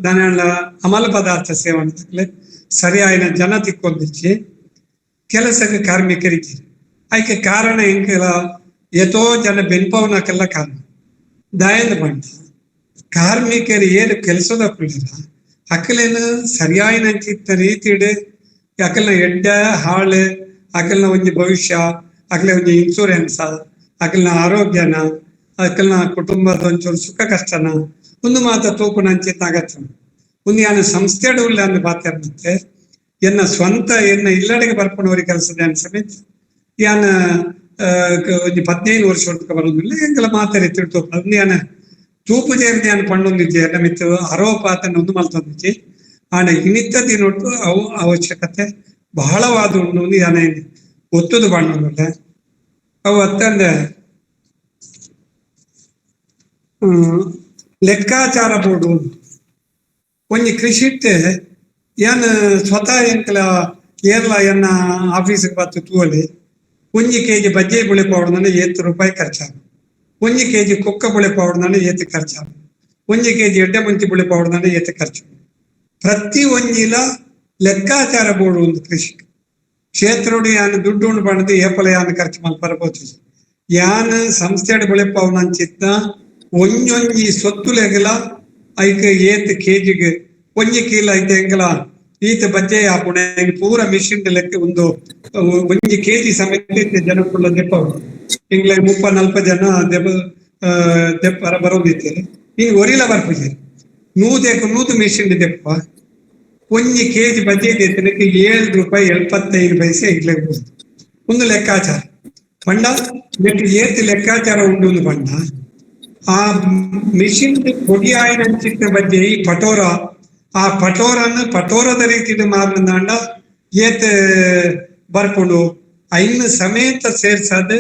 ದಾನ ಅಮಲ ಪದಾರ್ಥ ಸೇವನೆ ಸರಿಯಾಯಿನ ಜನ ತಿಕ್ಕೊಂದಿಚ್ಚಿ ಕೆಲಸಕ್ಕೆ ಕಾರ್ಮಿಕರಿಗೆ ಆಯ್ಕೆ ಕಾರಣ ಎಂಕೆಲ್ಲ ಎತೋ ಜನ ಬೆನ್ಪವನಕ್ಕೆಲ್ಲ ಕಾರಣ ದಾಯಂದ ಬಂಡ ಕಾರ್ಮಿಕರು ಏನು ಕೆಲಸದ ಪಿಳ್ಳ ಅಕಲೇನು ಸರಿಯಾಯಿನ ಚಿತ್ತ ರೀತಿಡು ಅಕಲ್ನ ಎಡ್ಡ ಹಾಳು, ಅಕಲ್ನ ಒಂಜಿ ಭವಿಷ್ಯ, ಅಕಲ ಒಂಜಿ ಇನ್ಶೂರೆನ್ಸ್, ಅಕಲ್ನ ಆರೋಗ್ಯನ, ಅಕಲ್ನ ಕುಟುಂಬದ ಒಂಚೂರು ಸುಖ ಕಷ್ಟನ ಒಂದು ಮಾತ ತೂಕುನಂಚಿತ್ತ ಅಗತ್ಯ. ಒಂದು ಯಾನ ಸಂಸ್ಥೆಡು ಉಲ್ಲ ಅಂದ್ ಬಾತೆ ಎನ್ನ ಸ್ವಂತ ಎನ್ನ ಇಲ್ಲಡೆಗೆ ಬರ್ಪುನವರಿಗೆ ಕೆಲಸದ ಸಮೇತ ಯಾನ ಒಂಜಿ 15 ವರ್ಷ ಬರೋದಿಲ್ಲ ಎಂಕಲ ಮಾತಾಡಿ ತಿಳ್ತೋ ಯಾನ ತೂಪು ಜೇರ್ದ ಯಾನ್ ಪಣ್ಣೊಂದಿಜ್ಜೆ ನಮಿತ್ತು ಆರೋಪ ಆತನ ಒಂದು ಮಲ್ತೊಂದಿಜ್ಜಿ. ಆಂಡ ಇನಿತ್ತ ದಿನೊಟ್ಟು ಅವು ಅವಶ್ಯಕತೆ ಬಹಳವಾದ ಉಂಡು ಯಾನ ಒತ್ತುದು ಪಣ್ಣೊಂದುಲ್ಲೆ. ಅವು ಅತ್ತಂದೆ ಲೆಕ್ಕಾಚಾರ ಬೋರ್ಡು ಒಂಜಿ ಕೃಷಿಟ್ ಯಾನ್ ಸ್ವತಃ ಎಂಕಲ ಏರ್ಲ ಎನ್ನ ಆಫೀಸ್ಗೆ ಬತ್ತು ತೂವಲಿ ಒಂಜಿ ಕೆಜಿ ಬಜ್ಜೆ ಬುಳಿ ಪೌಡರ್ನ 8 ರೂಪಾಯಿ ಖರ್ಚಾಗ, ಒಂಜಿ ಕೆಜಿ ಕುಕ್ಕ ಬುಳಿ ಪೌಡರ್ನ ಏತ್ ಖರ್ಚಾಗ, ಒಂಜಿ ಕೆಜಿ ಎಡ್ಡೆ ಮುಂಚಿ ಬುಳಿ ಪೌಡರ್ನ ಏತ್ ಖರ್ಚು. ಪ್ರತಿ ಒಂಜಿಲ ಲೆಕ್ಕಾಚಾರ ಬೋರ್ಡು ಒಂದು ಕೃಷಿ ಕ್ಷೇತ್ರೋಡು ಯಾನ್ ದುಡ್ಡು ಉಂಡು ಪಂಡದು ಏಪಲ ಯಾನ್ ಖರ್ಚು ಮಲ್ಪರ ಪೋತು. ಯಾನ್ ಸಂಸ್ಥೆಡ್ ಬುಳೆಪವನಂಚಿತ್ತ ಒಂಜೊಂಜಿ ಸೊತ್ತುಲೆಗಲ ಐಕ್ ಏತ್ ಕೆಜಿಗೆ ಒಂಜಿ ಕಿಲೋ ಐತೆ ಎಂಕಲ ಈತ ಬಜ್ಜೆ ಆಪುಣೆ ಪೂರ ಮಿಷಿನ್ ಲೆಕ್ಕ ಒಂದು ಒಂಜಿ ಕೆಜಿ ಸಮೇತ ಜನಕ್ಕುಲ್ಲ ದೆಪ್ಪ ಎಂಗ್ಲ 30-40 ಜನ ದೆಪ್ಪ ದೆಪ್ಪರ ಬರೋದಿತ್ತೇನೆ. ಹಿಂಗ್ ಒರಿಲ ಬರ್ಪುಜಿ ನೂದೆಕ್ 100 ಮಿಷಿನ್ ದೆಪ್ಪ ಒಂಜಿ ಕೆಜಿ ಬಜ್ಜೆ ದೆತ್ತನಕ್ಕೆ 7 ರೂಪಾಯಿ 75 ಪೈಸೆ ಎಂಗ್ಲೆಗ್ ಒಂದು ಲೆಕ್ಕಾಚಾರ ಪಂಡ ನೆಟ್ ಏತ್ ಲೆಕ್ಕಾಚಾರ ಉಂಡು ಒಂದು ಪಂಡ ಆ ಮಿಷಿನ್ ಕೊಡಿ ಆಯಿನಂಚಿತ್ತ ಬಜ್ಜೆ ಈ ಪಟೋರ ಆ ಪಟೋರನ್ನು ಪಟೋರದ ರೀತಿಯಲ್ಲಿ ಮಾರಿನಾಂಡ ಏತ್ ಬರ್ಪುಂಡು ಐನ್ ಸಮೇತ ಸೇರ್ಸದು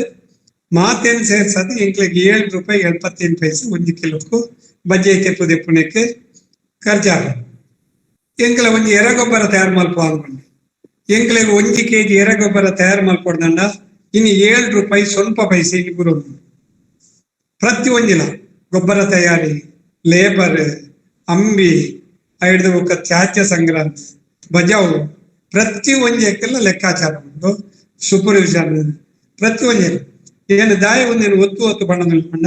ಮಾತೇನು ಸೇರ್ಸದು ಎಂಕ್ಲೆಗ್ 7 ರೂಪಾಯಿ 75 ಪೈಸೆ ಒಂಜಿ ಕಿಲೋಕು ಬಜ್ಜೆ ತೆಪ್ಪು ದೆಪ್ಪುನೆಕ್ ಖರ್ಚಾಗ. ಎಂಕ್ಲ ಒಂಜಿ ಎರೆಗೊಬ್ಬರ ತಯಾರು ಮಲ್ಪ ಅನ್ಕೊಂಡು ಎಂಕ್ಲೆಗ್ ಒಂಜಿ ಕೆಜಿ ಎರೆಗೊಬ್ಬರ ತಯಾರು ಮಲ್ಪೊಡ್ದಂಡ ಇನ್ನು 7 ರೂಪಾಯಿ ಸ್ವಲ್ಪ ಪೈಸೆ ಇಲ್ಲಿ ಬರೋದು. ಪ್ರತಿ ಒಂಜಿಲ ಗೊಬ್ಬರ ತಯಾರಿ, ಲೇಬರ್, ಅಂಬಿ, ಐಡ್ದು ಬೊಕ್ಕ ತ್ಯಾಜ್ಯ ಸಂಗ್ರಹ, ಬಜಾವು ಪ್ರತಿ ಒಂಜೆಕ್ಕೆಲ್ಲ ಲೆಕ್ಕಾಚಾರ ಉಂಟು. ಸೂಪರ್ವಿಷನ್ ಪ್ರತಿ ಒಂಜೆ ಏನು ದಾಯ ಒಂದೇನು ಒತ್ತು ಒತ್ತು ಬಣ್ಣ ನಿಲ್ಕೊಂಡ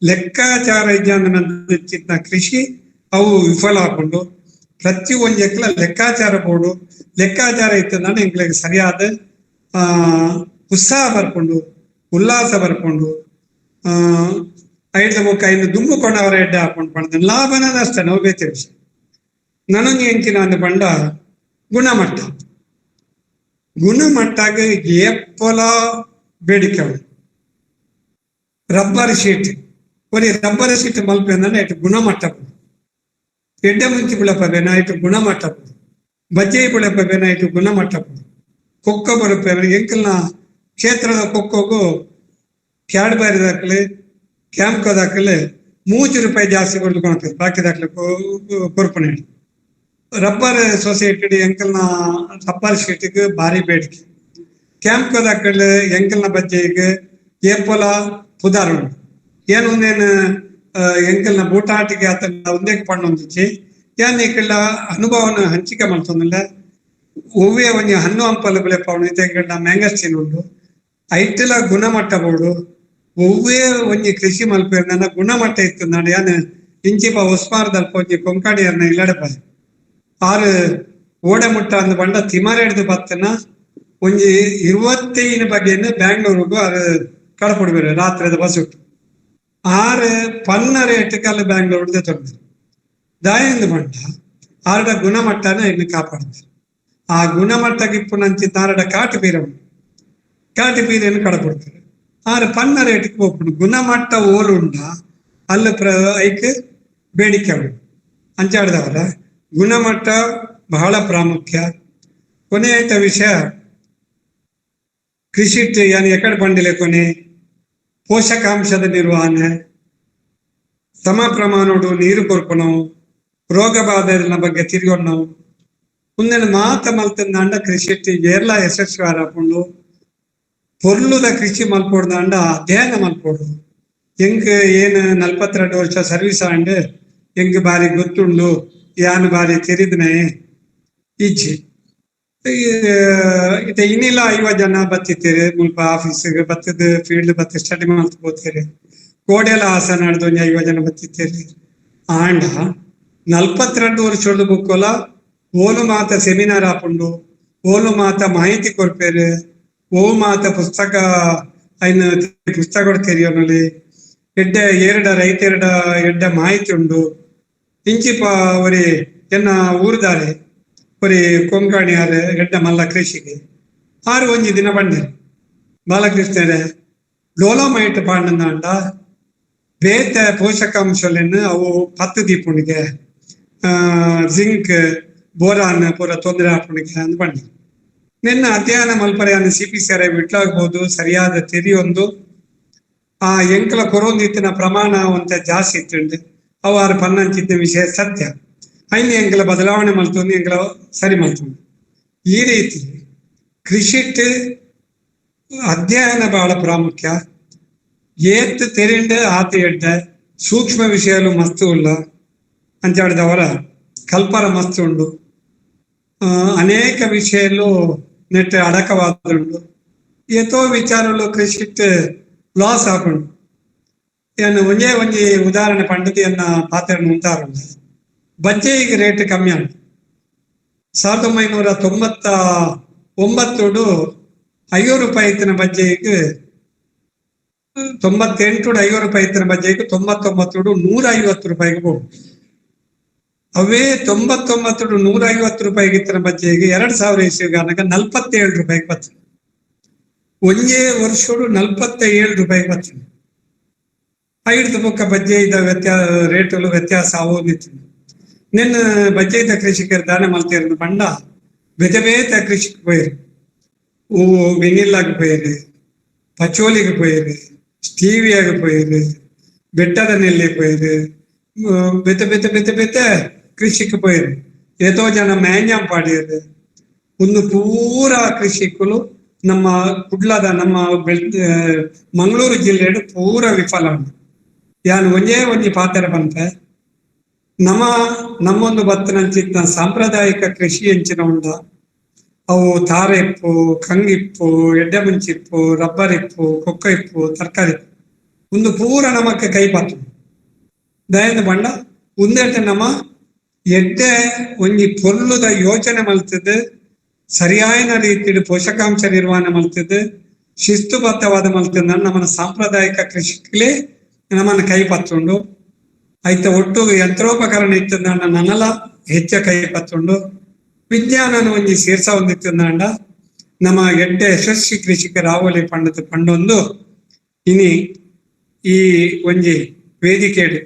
ಲೆಕ್ಕಾಚಾರ ಇಜ್ಜಾಂದನ ಕೃಷಿ ಅವು ವಿಫಲ ಹಾಕೊಂಡು ಪ್ರತಿ ಒಂಜೆಕ್ಲ ಲೆಕ್ಕಾಚಾರ ಬೋರ್ಡು ಲೆಕ್ಕಾಚಾರ ಇತ್ತಂದ್ರೆ ಎಂಕ್ಲೆಗ್ ಸರಿಯಾದ ಉತ್ಸಾಹ ಬರ್ಕೊಂಡು ಉಲ್ಲಾಸ ಬರ್ಕೊಂಡು ಐಡ್ದ ಬೊಕ್ಕ ಐನು ದುಂಬುಕೊಂಡವರ ಎಡ್ಡೆ ಹಾಕೊಂಡು ಪಂಡ ಲಾಭನ ನಷ್ಟ ನಾವು ಬೇತೆ ವಿಷಯ. ನನಗೆ ಎಂಚಿನ ಅಂದ ಪಂಡ ಗುಣಮಟ್ಟ ಗುಣಮಟ್ಟಾಗ ಏಪಲ ಬೇಡಿಕೆ. ರಬ್ಬರ್ ಶೀಟ್ ಒರಿ ರಬ್ಬರ್ ಶೀಟ್ ಮಲ್ಪೆ ಅಂದ್ರೆ ಇಟ್ಟು ಗುಣಮಟ್ಟ, ಎಡ್ಡೆ ಮುಂಚಿ ಬುಳಪಬೇನ ಇಟ್ಟು ಗುಣಮಟ್ಟ, ಬಜ್ಜೆ ಬುಳಪಬೇನ ಇಟ್ಟು ಗುಣಮಟ್ಟ, ಕೊಕ್ಕ ಬರುಪೆ ಎಂಕಲ್ನ ಕ್ಷೇತ್ರದ ಕೊಕ್ಕೋಗು ಕ್ಯಾಡ್ಬರಿ ದಾಖಲೆ ಕ್ಯಾಂಪ್ಕೋ ದಾಖಲೆ 3 ರೂಪಾಯಿ ಜಾಸ್ತಿ ಕೊಡ್ದು ಬಾಕಿ ದಾಖಲೆ ಕೊರ್ಪುಣೆ. ರಬ್ಬರ್ ಸೊಸೈಟಿ ಎಂಕಲ್ನ ರಬ್ಬರ್ ಶೀಟಿಗೆ ಭಾರಿ ಬೇಡಿಕೆ. ಕ್ಯಾಂಪ್ಕೋ ದಾಖಲೆ ಎಂಕಲ್ನ ಬಜ್ಜೆಗೆ ಏಪೊಲ ಪುದಾರ್ ಉಂಟು. ಏನು ಒಂದೇನು ಎಂಕಲ್ನ ಬೂಟಾಟಿಗೆ ಆತನ ಒಂದೇ ಪಣ್ಣೊಂದಿಚ್ಚಿ ಏನ್ ಈಕಳ್ಳ ಅನುಭವನ ಹಂಚಿಕೆ ಮಲ್ತೊಂದಿಲ್ಲ. ಒವ್ವೇ ಒಂಜಿ ಹಣ್ಣು ಹಂಪಲು ಬುಲೆಪಾವಣ ಇತ್ತೆ ಮ್ಯಾಂಗಸ್ಟೀನ್ ಉಂಡು ಐಟಲ ಗುಣಮಟ್ಟ ಬೋಡು ಒವ್ವೇ ಒಂಜಿ ಕೃಷಿ ಮಲ್ಪೇರ್ ನನ್ನ ಗುಣಮಟ್ಟ ಇತ್ತು. ನಾನು ಯಾನ್ ಇಂಚಿಪ ಉಸ್ಮಾರದಲ್ಪ ಒಂಜಿ ಕೊಂಕಾಡಿಯರ್ನ ಇಲ್ಲಡೆ ಪಾಯ ಆರು ಓಡೆ ಮುಟ್ಟ ಅಂದ್ ಪಂಡ ತಿಮರೆಡ್ದು ಬತ್ತನ ಒಂಜಿ 25 ಬಗೆಯನ್ನು ಬ್ಯಾಂಗ್ಳೂರುಗು ಅದು ಕಡಪುಡ್ಬೇರು ರಾತ್ರಿದ ಬಸ್ ಉಂಟು. ಆರು ಪನ್ನ ರೇಟ್ ಅಲ್ಲಿ ಬ್ಯಾಂಗ್ಳೂರ್ದ ತೊಂದರೆ ದಾಯಂದು ಪಂಡ ಆರಡ ಗುಣಮಟ್ಟನ ಇನ್ನು ಕಾಪಾಡ್ತಾರೆ. ಆ ಗುಣಮಟ್ಟಕ್ಕೆ ಇಪ್ಪುನಂಚಿ ತಾರಡ ಕಾಟು ಪೀರ ಕಾಟು ಪೀರೆಯನ್ನು ಕಡಪುಡ್ತಾರೆ. ಆರು ಪನ್ನ ರೇಟ್ಗೆ ಹೋಗ್ಬಿಡು ಗುಣಮಟ್ಟ ಓಲುಂಡ ಅಲ್ಲ ಐಕ್ ಬೇಡಿಕೆ ಉಂಟು ಅಂಚಾಡ್ದವರ ಗುಣಮಟ್ಟ ಬಹಳ ಪ್ರಾಮುಖ್ಯ. ಕೊನೆಯ ವಿಷಯ ಕೃಷಿ ಯಾನ್ ಎಕಡೆ ಬಂಡಿಲೆ ಕೊನೆ ಪೋಷಕಾಂಶದ ನಿರ್ವಹಣೆ, ಸಮ ಪ್ರಮಾಣೋಡು ನೀರು ಕೊರ್ಪಣವು, ರೋಗ ಬಾಧೆಗಳ ಬಗ್ಗೆ ತಿರುಗೊಣ್ಣವು ಮುಂದಿನ ಮಾತ ಮಲ್ತಂದಾಂಡ ಕೃಷಿ ಏರ್ಲ ಯಶಸ್ವಿ ಆರಪುಂಡು. ಪೊರ್ಲುದ ಕೃಷಿ ಮಲ್ಪೋಡ್ದಾಂಡ ಅಧ್ಯಯನ ಮಲ್ಪೋಡು. ಎಂಕ್ ಏನು 42 ವರ್ಷ ಸರ್ವಿಸ್ ಆಂಡ್ ಎಂಕ್ ಬಾರಿ ಗೊತ್ತುಂಡು ಯಾನ್ ಬಾರಿ ತೆರಿದ್ನೆ ಇಜ್ಜಿ. ಇತ್ತೆ ಇನ್ನಿಲ್ಲ 50 ಜನ ಬತ್ತಿತ್ತೀರಿ ಮುಲ್ಪ ಆಫೀಸ್ ಬತ್ತದ ಫೀಲ್ಡ್ ಬತ್ತ ಸ್ಟಡಿ ಮಲ್ತ್ ಪೋತೀರಿ. ಕೋಡೆಲ ಹಾಸನ ಒಂಜಿ 50 ಜನ ಬತ್ತಿತ್ತೀರಿ. ಆಂಡ 42 ವರ್ಷದ ಬುಕ್ಕೊಲ ಓಲು ಮಾತ ಸೆಮಿನಾರ್ ಆಪುಂಡು, ಓಲು ಮಾತ ಮಾಹಿತಿ ಕೊರ್ಪೇರು, ಓ ಮಾತ ಪುಸ್ತಕ ಐನ ಪುಸ್ತಕ ತೆರಿಯೋನಲ್ಲಿ ಎಡ್ಡೆ ಎರಡ ರೈತೆರಡ ಎಡ್ಡೆ ಮಾಹಿತಿ ಉಂಡು. ಇಂಚಿಪ ಒರಿ ಎನ್ನ ಊರ್ದಾರೆ ಒರಿ ಕೊಂಕಣಿಯಾರು ಎಡ್ಡೆ ಮಲ್ಲ ಕೃಷಿಗೆ ಆರು ಒಂಜಿ ದಿನ ಬಂಡೆ ಬಾಲಕೃಷ್ಣರೇ ಡೋಲೋಮೈಟ್ ಪಾಂಡಂದಾಂಡ ಬೇತೆ ಪೋಷಕಾಂಶಗಳನ್ನು ಅವು ಪತ್ತು ದೀಪುಣಿಗೆ ಜಿಂಕ್ ಬೋರಾನ್ ಪೂರ ತೊಂದರೆ ಆಪುಣಿಗೆ ಅಂದ್ ಬಂಡೆ. ನಿನ್ನ ಅಧ್ಯಯನ ಮಲ್ಪರೆಯನ್ನು C P C R ಬಿಟ್ಲಾಗ್ಬೋದು ಸರಿಯಾದ ತೆರಿಯೊಂದು ಆ ಎಂಕಲ ಕೊರೊಂದಿತ್ತಿನ ಪ್ರಮಾಣ ಒಂತ ಜಾಸ್ತಿ ಇತ್ತುಂಡು ಅವು ಆರು ಪನ್ನಂಚಿದ್ದ ವಿಷಯ ಸತ್ಯ. ಐನ್ ಎಂಕಲ ಬದಲಾವಣೆ ಮಲ್ತೊಂದು ಎಂಕಲ ಸರಿ ಮಲ್ತೊಂದು. ಈ ರೀತಿ ಕೃಷಿಟ್ ಅಧ್ಯಯನ ಬಹಳ ಪ್ರಾಮುಖ್ಯ. ಏತ್ ತೆರಿಂಡು ಆತ ಎಡ್ಡೆ ಸೂಕ್ಷ್ಮ ವಿಷಯಲು ಮಸ್ತು ಉಲ್ಲ ಅಂಚಾಡಿದವರ ಕಲ್ಪರ ಮಸ್ತು ಉಂಡು. ಅನೇಕ ವಿಷಯಲು ನೆಟ್ ಅಡಕವಾದುಂಡು. ಏತೋ ವಿಚಾರಲು ಕೃಷಿಟ್ ಲಾಸ್ ಆಪುಂಡು. ಏನು ಒಂಜೇ ಒಂಜಿ ಉದಾಹರಣೆ ಪಂಡತಿಯನ್ನ ಪಾತ್ರ ಉಂಟಾರುಂಡು. ಬಜ್ಜೆಗೆ ರೇಟ್ ಕಮ್ಮಿ ಉಂಟು. 1999 5 ರೂಪಾಯಿ ಇತ್ತಿನ ಬಜ್ಜೆಗೆ 98 5 ರೂಪಾಯಿ ಇತ್ತಿನ ಬಜ್ಜೆಗೆ 99 150 ರೂಪಾಯಿಗೆ ಹೋಗು. ಅವೇ 99 150 ರೂಪಾಯಿಗೆ ಇತ್ತಿನ ಬಜ್ಜೆಗೆ 2000 ಇಸ್ವಿಗಾನಕ 47 ರೂಪಾಯಿಗೆ ಬರ್ತದೆ. ಒಂದೇ ವರ್ಷಡು 47 ರೂಪಾಯಿಗೆ ಬರ್ತದೆ. ಐದು ಬೊಕ್ಕ ಬಜ್ಜೆದ ರೇಟುಲು ವ್ಯತ್ಯಾಸ ಆವೋದಿತ್ತು. ನಿನ್ನ ಬಜ್ಜೆದ ಕೃಷಿಕರು ದಾನ ಮಲ್ತಿರೋದು ಬಂಡ ಬೇತೆ ಬೇತೆ ಕೃಷಿಗೆ ಪೋಯಿರು, ಹೂವು ವೆನಿಲ್ಲಾಗ ಪೋಯಿರು, ಪಚೋಲಿಗೆ ಪೋಯಿರು, ಸ್ಟೀವಿಯಾಗ ಪೋಯಿರು, ಬೆಟ್ಟದ ನೆಲ್ಲಿ ಪೋಯಿರು, ಬೇತೆ ಬೇತೆ ಬೇತೆ ಬೇತೆ ಕೃಷಿಗೆ ಪೋಯಿರು. ಏತೋ ಜನ ಮ್ಯಾಂಜಾಂ ಪಾಡಿಯರು. ಒಂದು ಪೂರಾ ಕೃಷಿಕರು ನಮ್ಮ ಕುಡ್ಲದ ನಮ್ಮ ಮಂಗಳೂರು ಜಿಲ್ಲೆಡು ಪೂರ ವಿಫಲ ಉಂಟು. ಯಾನ್ ಒಂಜೇ ಒಂಜಿ ಪಾತ್ರ ಬಂತೆ ನಮ್ಮ ನಮ್ಮೊಂದು ಬತ್ತನಂಚಿತ್ತ ಸಾಂಪ್ರದಾಯಿಕ ಕೃಷಿ ಎಂಚಿನ ಉಂಡ ಅವು ತಾರೆ ಇಪ್ಪು, ಕಂಗಿಪ್ಪು, ಎಡ್ಡೆ ಮುಂಚಿಪ್ಪು, ರಬ್ಬರ್ ಇಪ್ಪು, ಕೊಕ್ಕ ಇಪ್ಪು, ತರಕಾರಿ ಒಂದು ಪೂರ ನಮಕ್ಕೆ ಕೈ ಪತ್ತು. ದಯಂದ ಬಂಡ ಉಂದೆಟ ನಮ್ಮ ಎಡ್ಡೆ ಒಂಜಿ ಪೊರ್ಲುದ ಯೋಚನೆ ಮಲ್ತದ್ದು ಸರಿಯಾದ ರೀತಿಯಲ್ಲಿ ಪೋಷಕಾಂಶ ನಿರ್ವಹಣೆ ಮಲ್ತದ್ದು ಶಿಸ್ತುಬದ್ಧವಾದ ಮಲ್ತದ ನಮ್ಮನ ಸಾಂಪ್ರದಾಯಿಕ ಕೃಷಿಕಲೇ ನಮ್ಮನ್ನ ಕೈ ಪತ್ತುಂಡು. ಐತ ಒಟ್ಟು ಯಂತ್ರೋಪಕರಣ ಇತ್ತಂದಾಂಡ ನನಲ ಹೆಚ್ಚ ಕೈ ಪತ್ತುಂಡು. ವಿಜ್ಞಾನನ ಒಂಜಿ ಶೀರ್ಷ ಒಂದಿತ್ತಂದಾಂಡ ನಮ್ಮ ಎಡ್ಡೆ ಯಶಸ್ವಿ ಕೃಷಿಕರಾವಲಿ ಪಂಡದ ಪಂಡೊಂದು ಇನಿ ಈ ಒಂಜಿ ವೇದಿಕೆಡು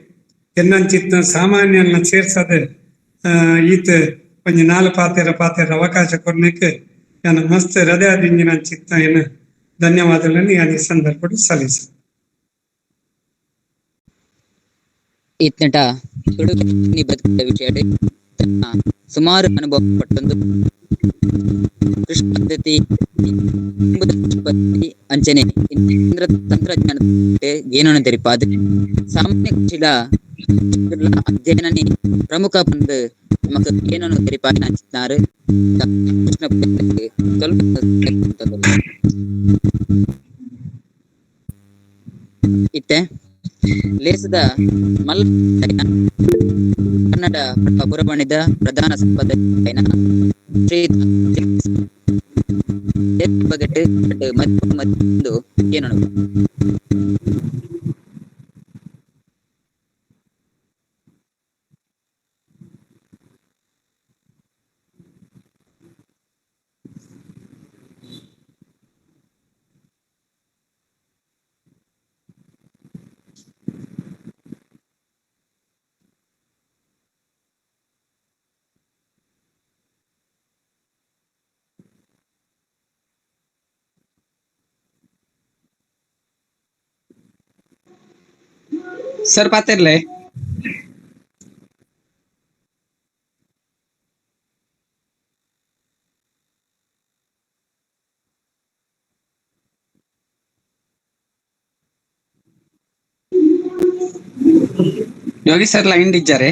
ಎನ್ನಂಚಿತ್ತ ಸಾಮಾನ್ಯನ ಸೇರ್ಸದೆ ಈತ ಒಂಜಿ ನಾಲ್ ಪಾತೆರ ಪಾತೆರ ಅವಕಾಶ ಕೊರ್ನೆಕ್ ನಾನು ಮಸ್ತ್ ಹೃದಯ ದಿಂಜಿನ ಚಿತ್ತ ಏನು ಧನ್ಯವಾದಗಳನ್ನು ನಾನು ಈ ಸಂದರ್ಭದಲ್ಲಿ ಸಲ್ಲಿಸ. ಇತ್ನಟ ತುಳು ವಿಷಯ ಸುಮಾರು ಅನುಭವ ಪಟ್ಟೊಂದು ಕೃಷಿ ಪದ್ಧತಿ ಪದ್ಧತಿ ಅಂಚನೆ ತಂತ್ರಜ್ಞಾನ ಏನನ್ನು ತೆರಿಪಾದ ಸಾಮಾನ್ಯ ಕೃಷಿಲ ಅಧ್ಯಯನನೇ ಪ್ರಮುಖ ಬಂದು ನಮಕ್ ಏನನ್ನು ತೆರಿಪಾದ ಅಂಚಿನಾರು ಇತ್ತೆ ಲೇಸದ ಮಲ್ಲ ಕನ್ನಡ ಪುರಬಣಿದ ಪ್ರಧಾನ ಸಂಪಾದಕ ಶ್ರೀ ಬಗೆಟ್ ಮತ್ತೊಂದು ಏನು. ಸರ್ ಪಾತಿರ್ಲೆ. ಯೋಗಿ ಸರ್ ಲೈನ್ ಇದ್ದಾರೆ.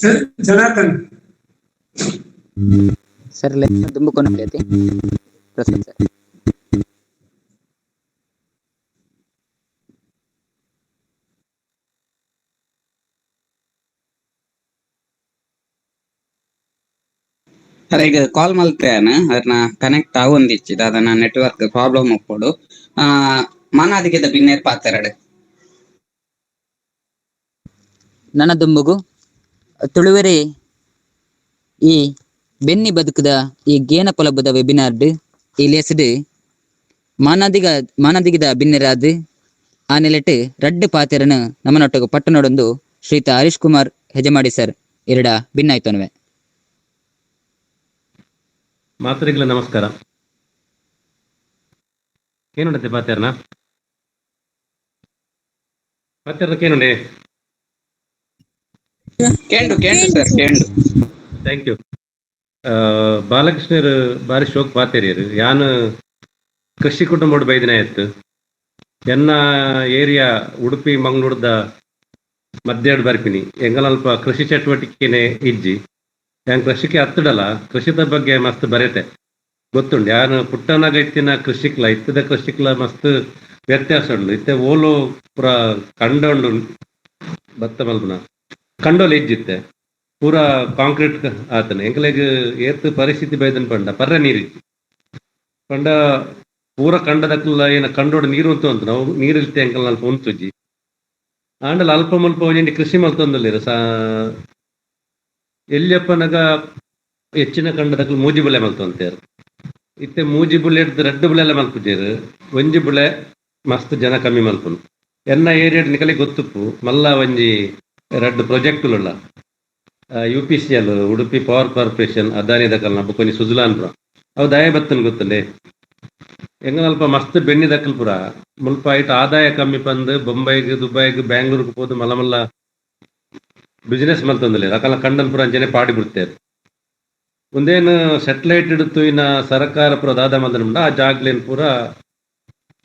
ಸರ್ ಜನಾರ್ದನ್. ಸರ್ ಲೈನ್ ದುಂಬುಕೊಂಡು ಐತಿ ಪ್ರಸಾದ್ ಸರ್. ಸರ್ ಈಗ ಕಾಲ್ ಮಲ್ತೇನ ಅದನ್ನ ಕನೆಕ್ಟ್ ಆವೊಂದಿಚ್ಚಿದ ಅದನ್ನ ನೆಟ್ವರ್ಕ್ ಪ್ರಾಬ್ಲಮ್ ಉಪ್ಪುಡು. ಮಾನಾದಿಗೆದ ಬಿನ್ನೇರ್ ಪಾತೆರಡು. ನನ್ನ ದುಂಬುಗು ತುಳುವೆರೆ ಈ ಬೆನ್ನಿ ಬದುಕುದ ಈ ಗೇನ ಪೊಲಬುದ ವೆಬಿನಾರ್ಡ್ ಈ ಲೇಸ್ಡ್ ಮಾನಾದಿಗದ ಬಿನ್ನೆರಾದ್ ಆ ನೆಲೆಟ್ ರಡ್ಡ್ ಪಾತೆರನು ನಮನೊಟ್ಟಗು ಪಟ್ಟಣೊಡೊಂದು ಶ್ರೀತ ಹರೀಶ್ ಕುಮಾರ್ ಹೆಜಮಾಡಿ ಸರ್ ಎರಡ ಭಿನ್ನಾಯ್ತೊನ್ವೆ. ಮಾತರಿಗಳ ನಮಸ್ಕಾರ. ಏನುಂಡತೆ ಪಾತೆರ್ನ ಪಾತೆರ್ನ ಕೇನುಂಡೆ? ಕೇಂಡು ಕೇಂಡು ಸರ್ ಕೇಂಡು. Thank you. ಬಾಲಕೃಷ್ಣರು ಬಾರಿ ಶೋಕ್ ಪಾತೆರಿಯರು. ಯಾನ್ ಕೃಷಿ ಕುಟುಂಬಡ್ ಬೈದಿನ ಆಯ್ತು. ಎನ್ನ ಏರಿಯಾ ಉಡುಪಿ ಮಂಗಳೂರ್ದ ಮಧ್ಯಾಹ್ನ ಬರ್ಪಿನಿ. ಎಂಗಲಲ್ಪ ಕೃಷಿ ಚಟುವಟಿಕೆನೆ ಇಜ್ಜಿ. ಯಾನ್ ಕೃಷಿಗೆ ಹತ್ತಡಲ್ಲ, ಕೃಷಿದ ಬಗ್ಗೆ ಮಸ್ತ್ ಬರೆತೆ ಗೊತ್ತುಂಡು. ಯಾನ್ ಪುಟ್ಟನಾಗ ಇತ್ತಿನ ಕೃಷಿಕ್ಲ ಇತ್ತದ ಕೃಷಿಕ್ಲ ಮಸ್ತ್ ವ್ಯತ್ಯಾಸ ಉಂಡು. ಇತ್ತೆ ಓಲು ಪೂರ ಕಂಡ ಉಂಡು, ಭತ್ತ ಮಲ್ಪುನ ಕಂಡೋಲು ಇಜ್ಜಿತ್ತೆ, ಪೂರ ಕಾಂಕ್ರೀಟ್ ಆತನೆ. ಎಂಕಲೆಗ್ ಏತ್ ಪರಿಸ್ಥಿತಿ ಬೈದನ್ ಪಂಡ ಪರ್ರೆ ನೀರು ಇಜ್ಜಿ ಪಂಡ ಪೂರ ಕಂಡದಕ್ಲ ಏನ ಕಂಡೋಡು ನೀರು ಉಂತು ಅಂತ ನಾವು ನೀರು ಇತ್ತೆ ಎಂಕಲ್ ಅಲ್ಪ ಉಂತುಜ್ಜಿ. ಆಂಡಲ ಅಲ್ಪ ಮುಲ್ಪ ಒಂಜಿ ಕೃಷಿ ಮಲ್ತೊಂದುಲ್ಲೆರ್. ಎಲ್ಲಿಯಪ್ಪನಗ ಹೆಚ್ಚಿನ ಕಂಡದಕ್ಲು ಮೂಜಿ ಬುಳೆ ಮಲ್ತೊಂತೇರ್. ಇತ್ತೆ ಮೂಜಿ ಬುಳೆ ಹಿಡ್ದು ರಡ್ಡು ಬುಳೆ ಎಲ್ಲ ಮಲ್ಪುಜೆರ್, ಒಂಜಿ ಬುಳೆ ಮಸ್ತ್ ಜನ ಕಮ್ಮಿ ಮಲ್ಪುನು. ಎನ್ನ ಏರಿಯಾಡ್ ನಿಕಲೆ ಗೊತ್ತುಪ್ಪು ಮಲ್ಲ ಒಂಜಿ ರಡ್ಡು ಪ್ರಾಜೆಕ್ಟ್ಲುಲ್ಲ, U P C L Udupi power corporation Adani ದಕಲ್ನ ಬೊಕೊಂಜಿ ಸುಜಲಾನ್ ಪುರ ಅವು ದಾಯ ಬತ್ತನ್ ಗೊತ್ತುಂಡೆ. ಎಂಗನಲ್ಪ ಮಸ್ತ್ ಬೆನ್ನಿ ದಕ್ಕಲ್ ಪುರ ಮುಲ್ಪ ಐಟ್ ಆದಾಯ ಕಮ್ಮಿ ಪಂದ್ ಬೊಂಬೈಗ್ ದುಬೈಗ್ ಬ್ಯಾಂಗ್ಳೂರ್ಗ್ ಪೋದು ಮಲ್ಲ ಮಲ್ಲ ಬಿಸಿನೆಸ್ ಮಲ್ತೊಂದುಲ್ಲೆರ್. ಅಕಲ್ನ ಕಂಡನ್ ಪುರ ಅಂಚನೆ ಪಾಡಿ ಬಿಡ್ತೇರ್. ಒಂದೇನು ಸೆಟಲೈಟ್ ತೂಯಿನ ಸರಕಾರ ಪುರ ದಾದ ಮಲ್ದನ ಆ ಜಾಗ್ಲೇನ್ ಪೂರ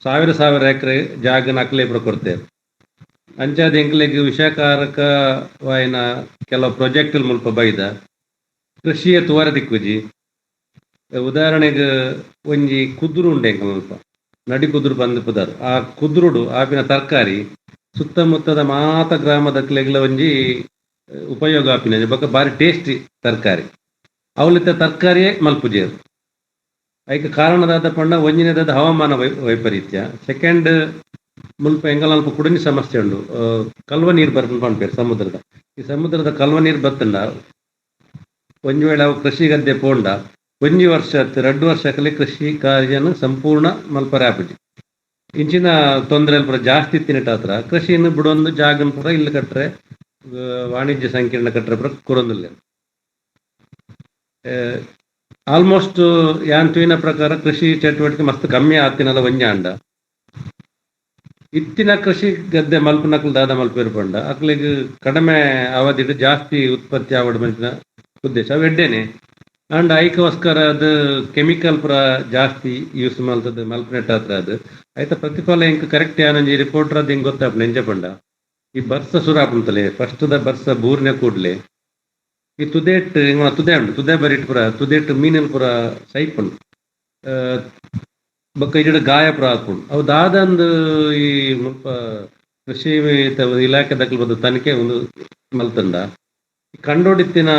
ಸಾವಿರ ಸಾವಿರ ಎಕರೆ ಜಾಗನ ಅಕ್ಲೆ ಪುರ ಕೊಡ್ತೇರ್. ಅಂಚಾದ್ ಎಂಕ್ಲೆಗ್ ವಿಷಕಾರಕವಾಯಿನ ಕೆಲವು ಪ್ರಾಜೆಕ್ಟ್ ಮುಲ್ಪ ಬೈದ ಕೃಷಿಯ ತುವರ ದಿಕ್ಕುಜಿ. ಉದಾಹರಣೆಗೆ ಒಂಜಿ ಕುದುರು ಉಂಡೆ ಎಂಕಲ್ ಮುಲ್ಪ ನಡಿ ಕುದುರು ಬಂದು ಪುದರ್. ಆ ಕುದುರುಡು ಆಪಿನ ತರಕಾರಿ ಸುತ್ತಮುತ್ತದ ಮಾತ ಗ್ರಾಮದಕ್ಲೆಗ್ಲ ಒಂಜಿ ಉಪಯೋಗ ಆಪಿನ ಬೊಕ ಬಾರಿ ಟೇಸ್ಟಿ ತರಕಾರಿ. ಅವಲಿತ್ತ ತರಕಾರಿಯೇ ಮಲ್ಪುಜೇರು. ಐಕ್ ಕಾರಣದಾದ ಪಂಡ ಒಂಜಿನೇದಾದ ಹವಾಮಾನ ವೈಪರೀತ್ಯ, ಸೆಕೆಂಡ್ ಮುಲ್ಪ ಎಂಗಲ ಅಲ್ಪ ಕುಡಿನ ಸಮಸ್ಯೆ ಉಂಡು. ಕಲ್ವ ನೀರು ಬರ್ಪುಂಡು ಪನ್ಪೆರ್ ಸಮುದ್ರದ. ಈ ಸಮುದ್ರದ ಕಲ್ವ ನೀರು ಬತ್ತಂಡ ಒಂಜಿ ವೇಳೆ ಅವು ಕೃಷಿ ಗದ್ದೆ ಪೋಂಡ ಒಂಜಿ ವರ್ಷ ರಡ್ಡು ವರ್ಷ ಕಲಿ ಕೃಷಿ ಕಾರ್ಯನ ಸಂಪೂರ್ಣ ಮಲ್ಪರೆ ಆಪುಜಿ. ಇಂಚಿನ ತೊಂದರೆ ಪೂರ ಜಾಸ್ತಿ ಇತ್ತಿನಟ್ಟಾತ್ರ ಕೃಷಿಯನ್ನು ಬಿಡೊಂದು ಜಾಗನ್ ಪೂರ ಇಲ್ಲಿ ಕಟ್ರೆ ವಾಣಿಜ್ಯ ಸಂಕೀರ್ಣ ಕಟ್ರೆ ಪೂರ ಕೊರೊಂದುಲ್ಲೆರ್. ಆಲ್ಮೋಸ್ಟ್ ಯಾನ್ ತೂಯಿನ ಪ್ರಕಾರ ಕೃಷಿ ಚಟುವಟಿಕೆ ಮಸ್ತ್ ಕಮ್ಮಿ ಆತಿನಲ ಒಂಜಿ ಆಂಡ. ಇತ್ತಿನ ಕೃಷಿ ಗದ್ದೆ ಮಲ್ಪನಕ್ಲು ದಾದ ಮಲ್ಪೇರು ಪಂಡ ಅಕ್ಲೆಗ್ ಕಡಿಮೆ ಅವಧಿಡ್ ಜಾಸ್ತಿ ಉತ್ಪತ್ತಿ ಆವಡ್ ಮನ್ಪಿನ ಉದ್ದೇಶ ಅವು ಎಡ್ಡೆನೆ. ಆಂಡ ಐಕೋಸ್ಕರ ಅದು ಕೆಮಿಕಲ್ ಪೂರ ಜಾಸ್ತಿ ಯೂಸ್ ಮಲ್ತದ ಮಲ್ಪನೆಟ್ ಆತ್ರ ಅದು ಐತ ಪ್ರತಿಫಲ ಎಂಕ್ ಕರೆಕ್ಟ್ ಯಾನೊಂಜಿ ರಿಪೋರ್ಟರ್ ಅದು ಎಂಕ್ ಗೊತ್ತಾಪುಂಡು. ಎಂಚ ಪಂಡ ಈ ಬರ್ಸ ಸುರು ಆಪುಂತಲೆ ಫಸ್ಟ್ ದ ಬರ್ಸ ಬೂರ್ನೆ ಕೂಡ್ಲೆ ಈ ತುದೇಟ್ ಎಂಗ್ಲ ತುದೆ ಉಂಡು, ತುದೆ ಬರಿಟ್ ಪೂರ ತುದೇಟ್ ಮೀನುಲು ಪೂರ ಸೈಪುಂಡು, ಬೊಕ್ಕ ಇಜಡ ಗಾಯ ಪೂರ ಆಪುಂಡು. ಅವು ದಾದಂದು ಈ ಮುಲ್ಪ ಕೃಷಿ ಇಲಾಖೆ ದಕಲ್ ಬದ್ದು ತನಿಖೆ ಒಂದು ಮಲ್ತಂಡ ಕಂಡೋಡಿತ್ತಿನ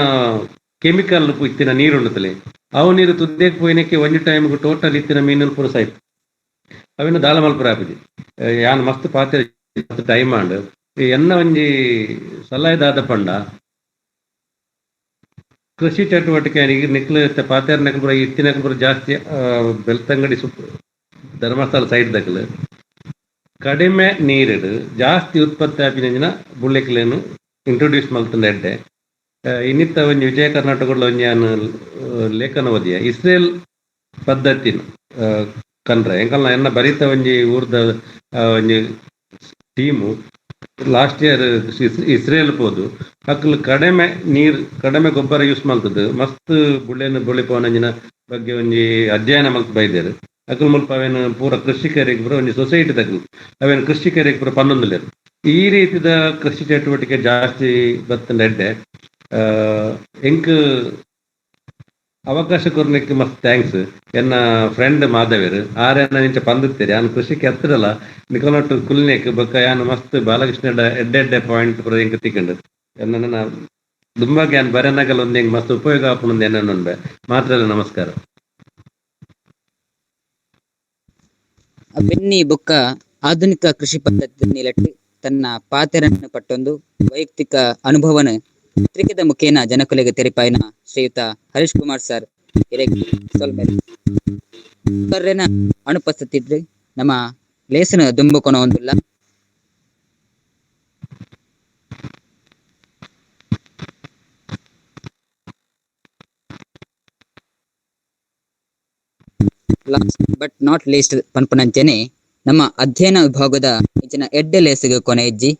ಕೆಮಿಕಲ್ ಇತ್ತಿನ ನೀರು ಉಂಡುತ್ತಲೆ ಅವು ನೀರು ತುದ್ದೆಗ್ ಪೋಯಿನಕ್ಕೆ ಒಂಜಿ ಟೈಮ್ಗೆ ಟೋಟಲ್ ಇತ್ತಿನ ಮೀನುಲು ಪೂರ ಸೈಪ್. ಅವಿನ ದಾಲ ಮಲ್ಪುರ ಆಪುಜಿ. ಯಾನ್ ಮಸ್ತ್ ಪಾತೆರ ಮಸ್ತ್ ಟೈಮ್ ಆಂಡ್. ಎನ್ನ ಒಂಜಿ ಸಲಹೆ ದಾದ ಪಂಡ ಕೃಷಿ ಚಟುವಟಿಕೆ ಈಗ ನಿಕ್ಲು ಪಾತೆರ ನಕಲ್ ಪೂರ ಇತ್ತಿನಕಲ್ ಪೂರ ಜಾಸ್ತಿ ಬೆಳ್ತಂಗಡಿ ಸುಪ್ ಧರ್ಮಸ್ಥಳ ಸೈಡ್ ದಕಲ್ ಕಡಿಮೆ ನೀರಿಡು ಜಾಸ್ತಿ ಉತ್ಪತ್ತಿ ಆಪಿನ ಬುಳ್ಳೆಕ್ಲೇನು ಇಂಟ್ರೊಡ್ಯೂಸ್ ಮಲ್ತಂಡ ಎಡ್ಡೆ. ಇನ್ನಿತ್ತ ಒಂಜಿ ವಿಜಯ ಕರ್ನಾಟಕದ ಒಂಜಿ ಯಾನ್ ಲೇಖನ ಓದಿಯ ಇಸ್ರೇಲ್ ಪದ್ಧತಿನ ಕನ್ರೆ ಎಂಕಲ್ನ ಎನ್ನ ಬರಿತ ಒಂಜಿ ಊರ್ದ ಒಂಜಿ team last year Israel ಪೋದು ಅಕ್ಲು ಕಡಿಮೆ ನೀರ್ ಕಡಿಮೆ ಗೊಬ್ಬರ ಯೂಸ್ ಮಲ್ತದ್ದು ಮಸ್ತ್ ಬುಳ್ಳೆನ ಬುಳಿಪವನಂಜಿನ ಬಗ್ಗೆ ಒಂಜಿ ಅಧ್ಯಯನ ಮಲ್ತ್ ಬೈದೇರು. ಅಕ್ಲು ಮುಲ್ಪ ಅವೇನು ಪೂರ ಕೃಷಿಕರಿಗೆ ಪೂರ ಒಂಜಿ ಸೊಸೈಟಿ ತಗ್ಲು ಅವೇನು ಕೃಷಿಕರಿಗೆ ಪೂರ ಪನ್ನೊಂದುಲೇರು. ಈ ರೀತಿದ ಕೃಷಿ ಚಟುವಟಿಕೆ ಜಾಸ್ತಿ ಬತ್ತಂಡ ಎಡ್ಡೆ. ಎಂಕ್ ಅವಕಾಶ ಕೊರ್ನೆಕ್ ಮಸ್ತ್ thanks. ಎನ್ನ ಫ್ರೆಂಡ್ ಮಾಧವೇರು ಆರ್ ಎನ್ನ ಇಂಚ ಪಂದುತ್ತೇರಿ ಯಾನ್ ಕೃಷಿಗೆ ಹತ್ತಿರಲ್ಲ ನಿಕೋನಟ್ಟು ಕುಲ್ನೇಕ್ ಬೊಕ್ಕ ಯಾನ್ ಮಸ್ತ್ ಬಾಲಕೃಷ್ಣ ಎಡ್ಡೆ ಎಡ್ಡೆ ಪಾಯಿಂಟ್ ಪೂರ ಎಂಕ್ ತಿಕ್ಕಂಡು ಎನ್ನ ದುಂಬಾಗ್ ಯಾನ್ ಬರೆನಗಲ್ ಒಂದ್ ಎಂಕ್ ಮಸ್ತ್ ಉಪಯೋಗ ಆಪುಂಡು ಎನ್ನ ಮಾತ್ರ. ನಮಸ್ಕಾರ. ಬೆನ್ನಿ ಬೊಕ್ಕ ಆಧುನಿಕ ಕೃಷಿ ಪದ್ಧತಿ ನಿಲಟ್ಟು ತನ್ನ ಪಾತೆರನ್ನು ಪಟ್ಟೊಂದು ವೈಯಕ್ತಿಕ ಅನುಭವನ ಪತ್ರಿಕೆದ ಮುಖೇನ ಜನಕುಲೆಗೆ ತೆರಿಪಾಯಿನ ಶ್ರೀಯುತ ಹರೀಶ್ ಕುಮಾರ್ ಸರ್ ಅನುಪಸ್ಥಿತಿ ನಮ್ಮ ಲೇಸನ ದುಂಬುಕೊಣ ಒಂದುಲ್ಲ. Last but not least ಪನ್ಪುನಂಚನೆ ನಮ್ಮ ಅಧ್ಯಯನ ವಿಭಾಗದ ಇಂಚಿನ ಎಡ್ಡೆ ಲೇಸಿಗೆ ಕೊನೆ ಇಜ್ಜಿ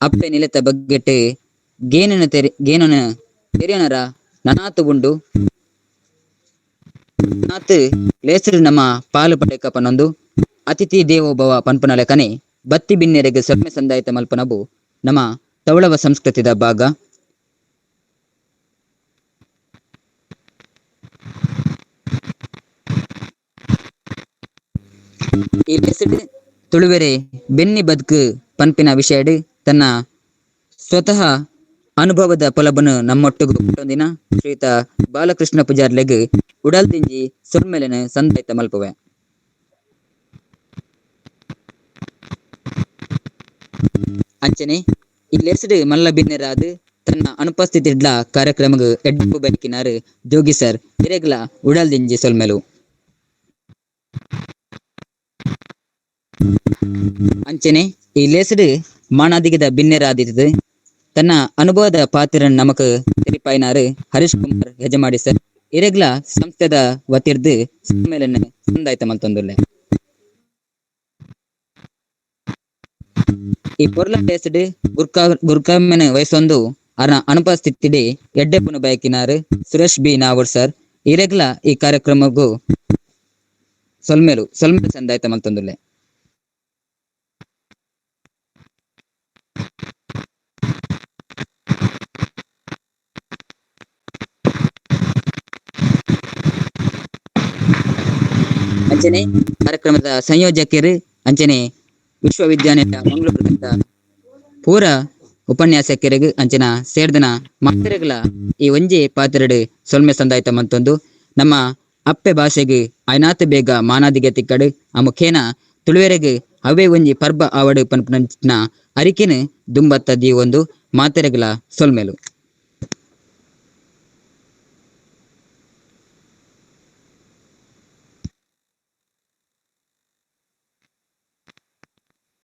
ಅಪ್ಪೆ ನಿಲೆತ ಬಗ್ಗೆಟ್ ಗೇನನ ಗೇನನ ತೆರಿಯನರ ನನಾತು ಉಂಡು ನಾತ್ ಲೇಸರು ನಮ್ಮ ಪಾಲು ಪಡೆಕ ಪನೊಂದು ಅತಿಥಿ ದೇವೋಭವ ಪನ್ಪುನ ಲೆಕ್ಕನೆ ಬತ್ತಿ ಬಿನ್ನೆರೆಗೆ ಸೊಮ್ಮೆ ಸಂದಾಯಿತ ಮಲ್ಪನಬು ನಮ್ಮ ತೌಳವ ಸಂಸ್ಕೃತಿದ ಭಾಗ. ಈ ಲೇಸಡ್ ತುಳುವೆರೆ ಬೆನ್ನಿ ಬದುಕು ಪನ್ಪಿನ ವಿಷಯಡ್ ತನ್ನ ಸ್ವತಃ ಅನುಭವದ ಪೊಲಬನು ನಮ್ಮೊಟ್ಟುಗು ದಿನ ಶ್ರೀಯುತ ಬಾಲಕೃಷ್ಣ ಪೂಜಾರ್ಲೆಗ್ ಉಡಲ್ದಿಂಜಿ ಸೊಲ್ಮೆಲೆನ್ ಸಂದಾಯ್ತ ಮಲ್ಪುವೆ. ಅಂಚನೆ ಈ ಲೇಸ್ಡ್ ಮಲ್ಲ ಬಿನ್ನೆರಾದ್ ತನ್ನ ಅನುಪಸ್ಥಿತಿಡ್ಲ ಕಾರ್ಯಕ್ರಮಗ್ ಎಡ್ಡೆಪ್ಪು ಬಯಕಿನಾರು ಜೋಗಿ ಸರ್ ಇರೆಗ್ಲ ಉಡಲ್ದಿಂಜಿ ಸೊಲ್ಮೆಲು. ಅಂಚನೆ ಈ ಲೇಸ್ಡ್ ಮಾನಾದಿಗದ ಬಿನ್ನೆರಾದಿತ್ತದು ತನ್ನ ಅನುಭವದ ಪಾತ್ರನ್ ನಮಕ್ ತೆರಿಪಾಯಿನಾರು ಹರೀಶ್ ಕುಮಾರ್ ಯಜಮಾಡಿ ಸರ್ ಇರೆಗ್ಲ ಸಂಸ್ಥೆದ ವತಿರ್ದು ಸಮ್ಮೇಳನ ಸಂದಾಯ್ತ ಮಲ್ತೊಂದುಲ್ಲೆ. ಈ ಪೊರ್ಲ ಲೇಸ್ಡ್ ಗುರ್ಕಾಮೆನ್ ವಯಸ್ಸೊಂದು ಅರ್ನ ಅನುಪಸ್ಥಿತಿಡೆ ಎಡ್ಡೆಪ್ಪುನು ಬಯಕಿನಾರು ಸುರೇಶ್ ಬಿ ನಾವೂರ್ ಸರ್ ಇರೆಗ್ಲ ಈ ಕಾರ್ಯಕ್ರಮಕ್ಕೂ ಸೊಲ್ಮೇಲು ಸೊಲ್ಮೇಲು ಸಂದಾಯ್ತ ಮಲ್ತೊಂದುಲ್ಲೆ. ಅಂಚನೆ ಕಾರ್ಯಕ್ರಮದ ಸಂಯೋಜಕರು ಅಂಚನೆ ವಿಶ್ವವಿದ್ಯಾನಿಲಯ ಮಂಗಳೂರು ಪೂರ ಉಪನ್ಯಾಸಕರಿಗೆ ಅಂಚನ ಸೇರ್ದನ ಮಾತೆರೆಗಳ ಈ ಒಂಜಿ ಪಾತೆರಡು ಸೊಲ್ಮೆ ಸಂದಾಯ್ತ ಮಂತೊಂದು ನಮ್ಮ ಅಪ್ಪೆ ಭಾಷೆಗೆ ಆಯ್ನಾತ್ ಬೇಗ ಮಾನಾದಿಗೆ ತಿಕ್ಕಡು ಆ ಮುಖೇನ ತುಳುವೆರೆಗ್ ಅವೇ ಒಂಜಿ ಪರ್ಬ ಆವಡು ಪನ್ಪುನ ಅರಿಕೆನು ದುಂಬತ್ತ ದೀವೊಂದು ಮಾತೆರೆಗಳ ಸೊಲ್ಮೆಲು.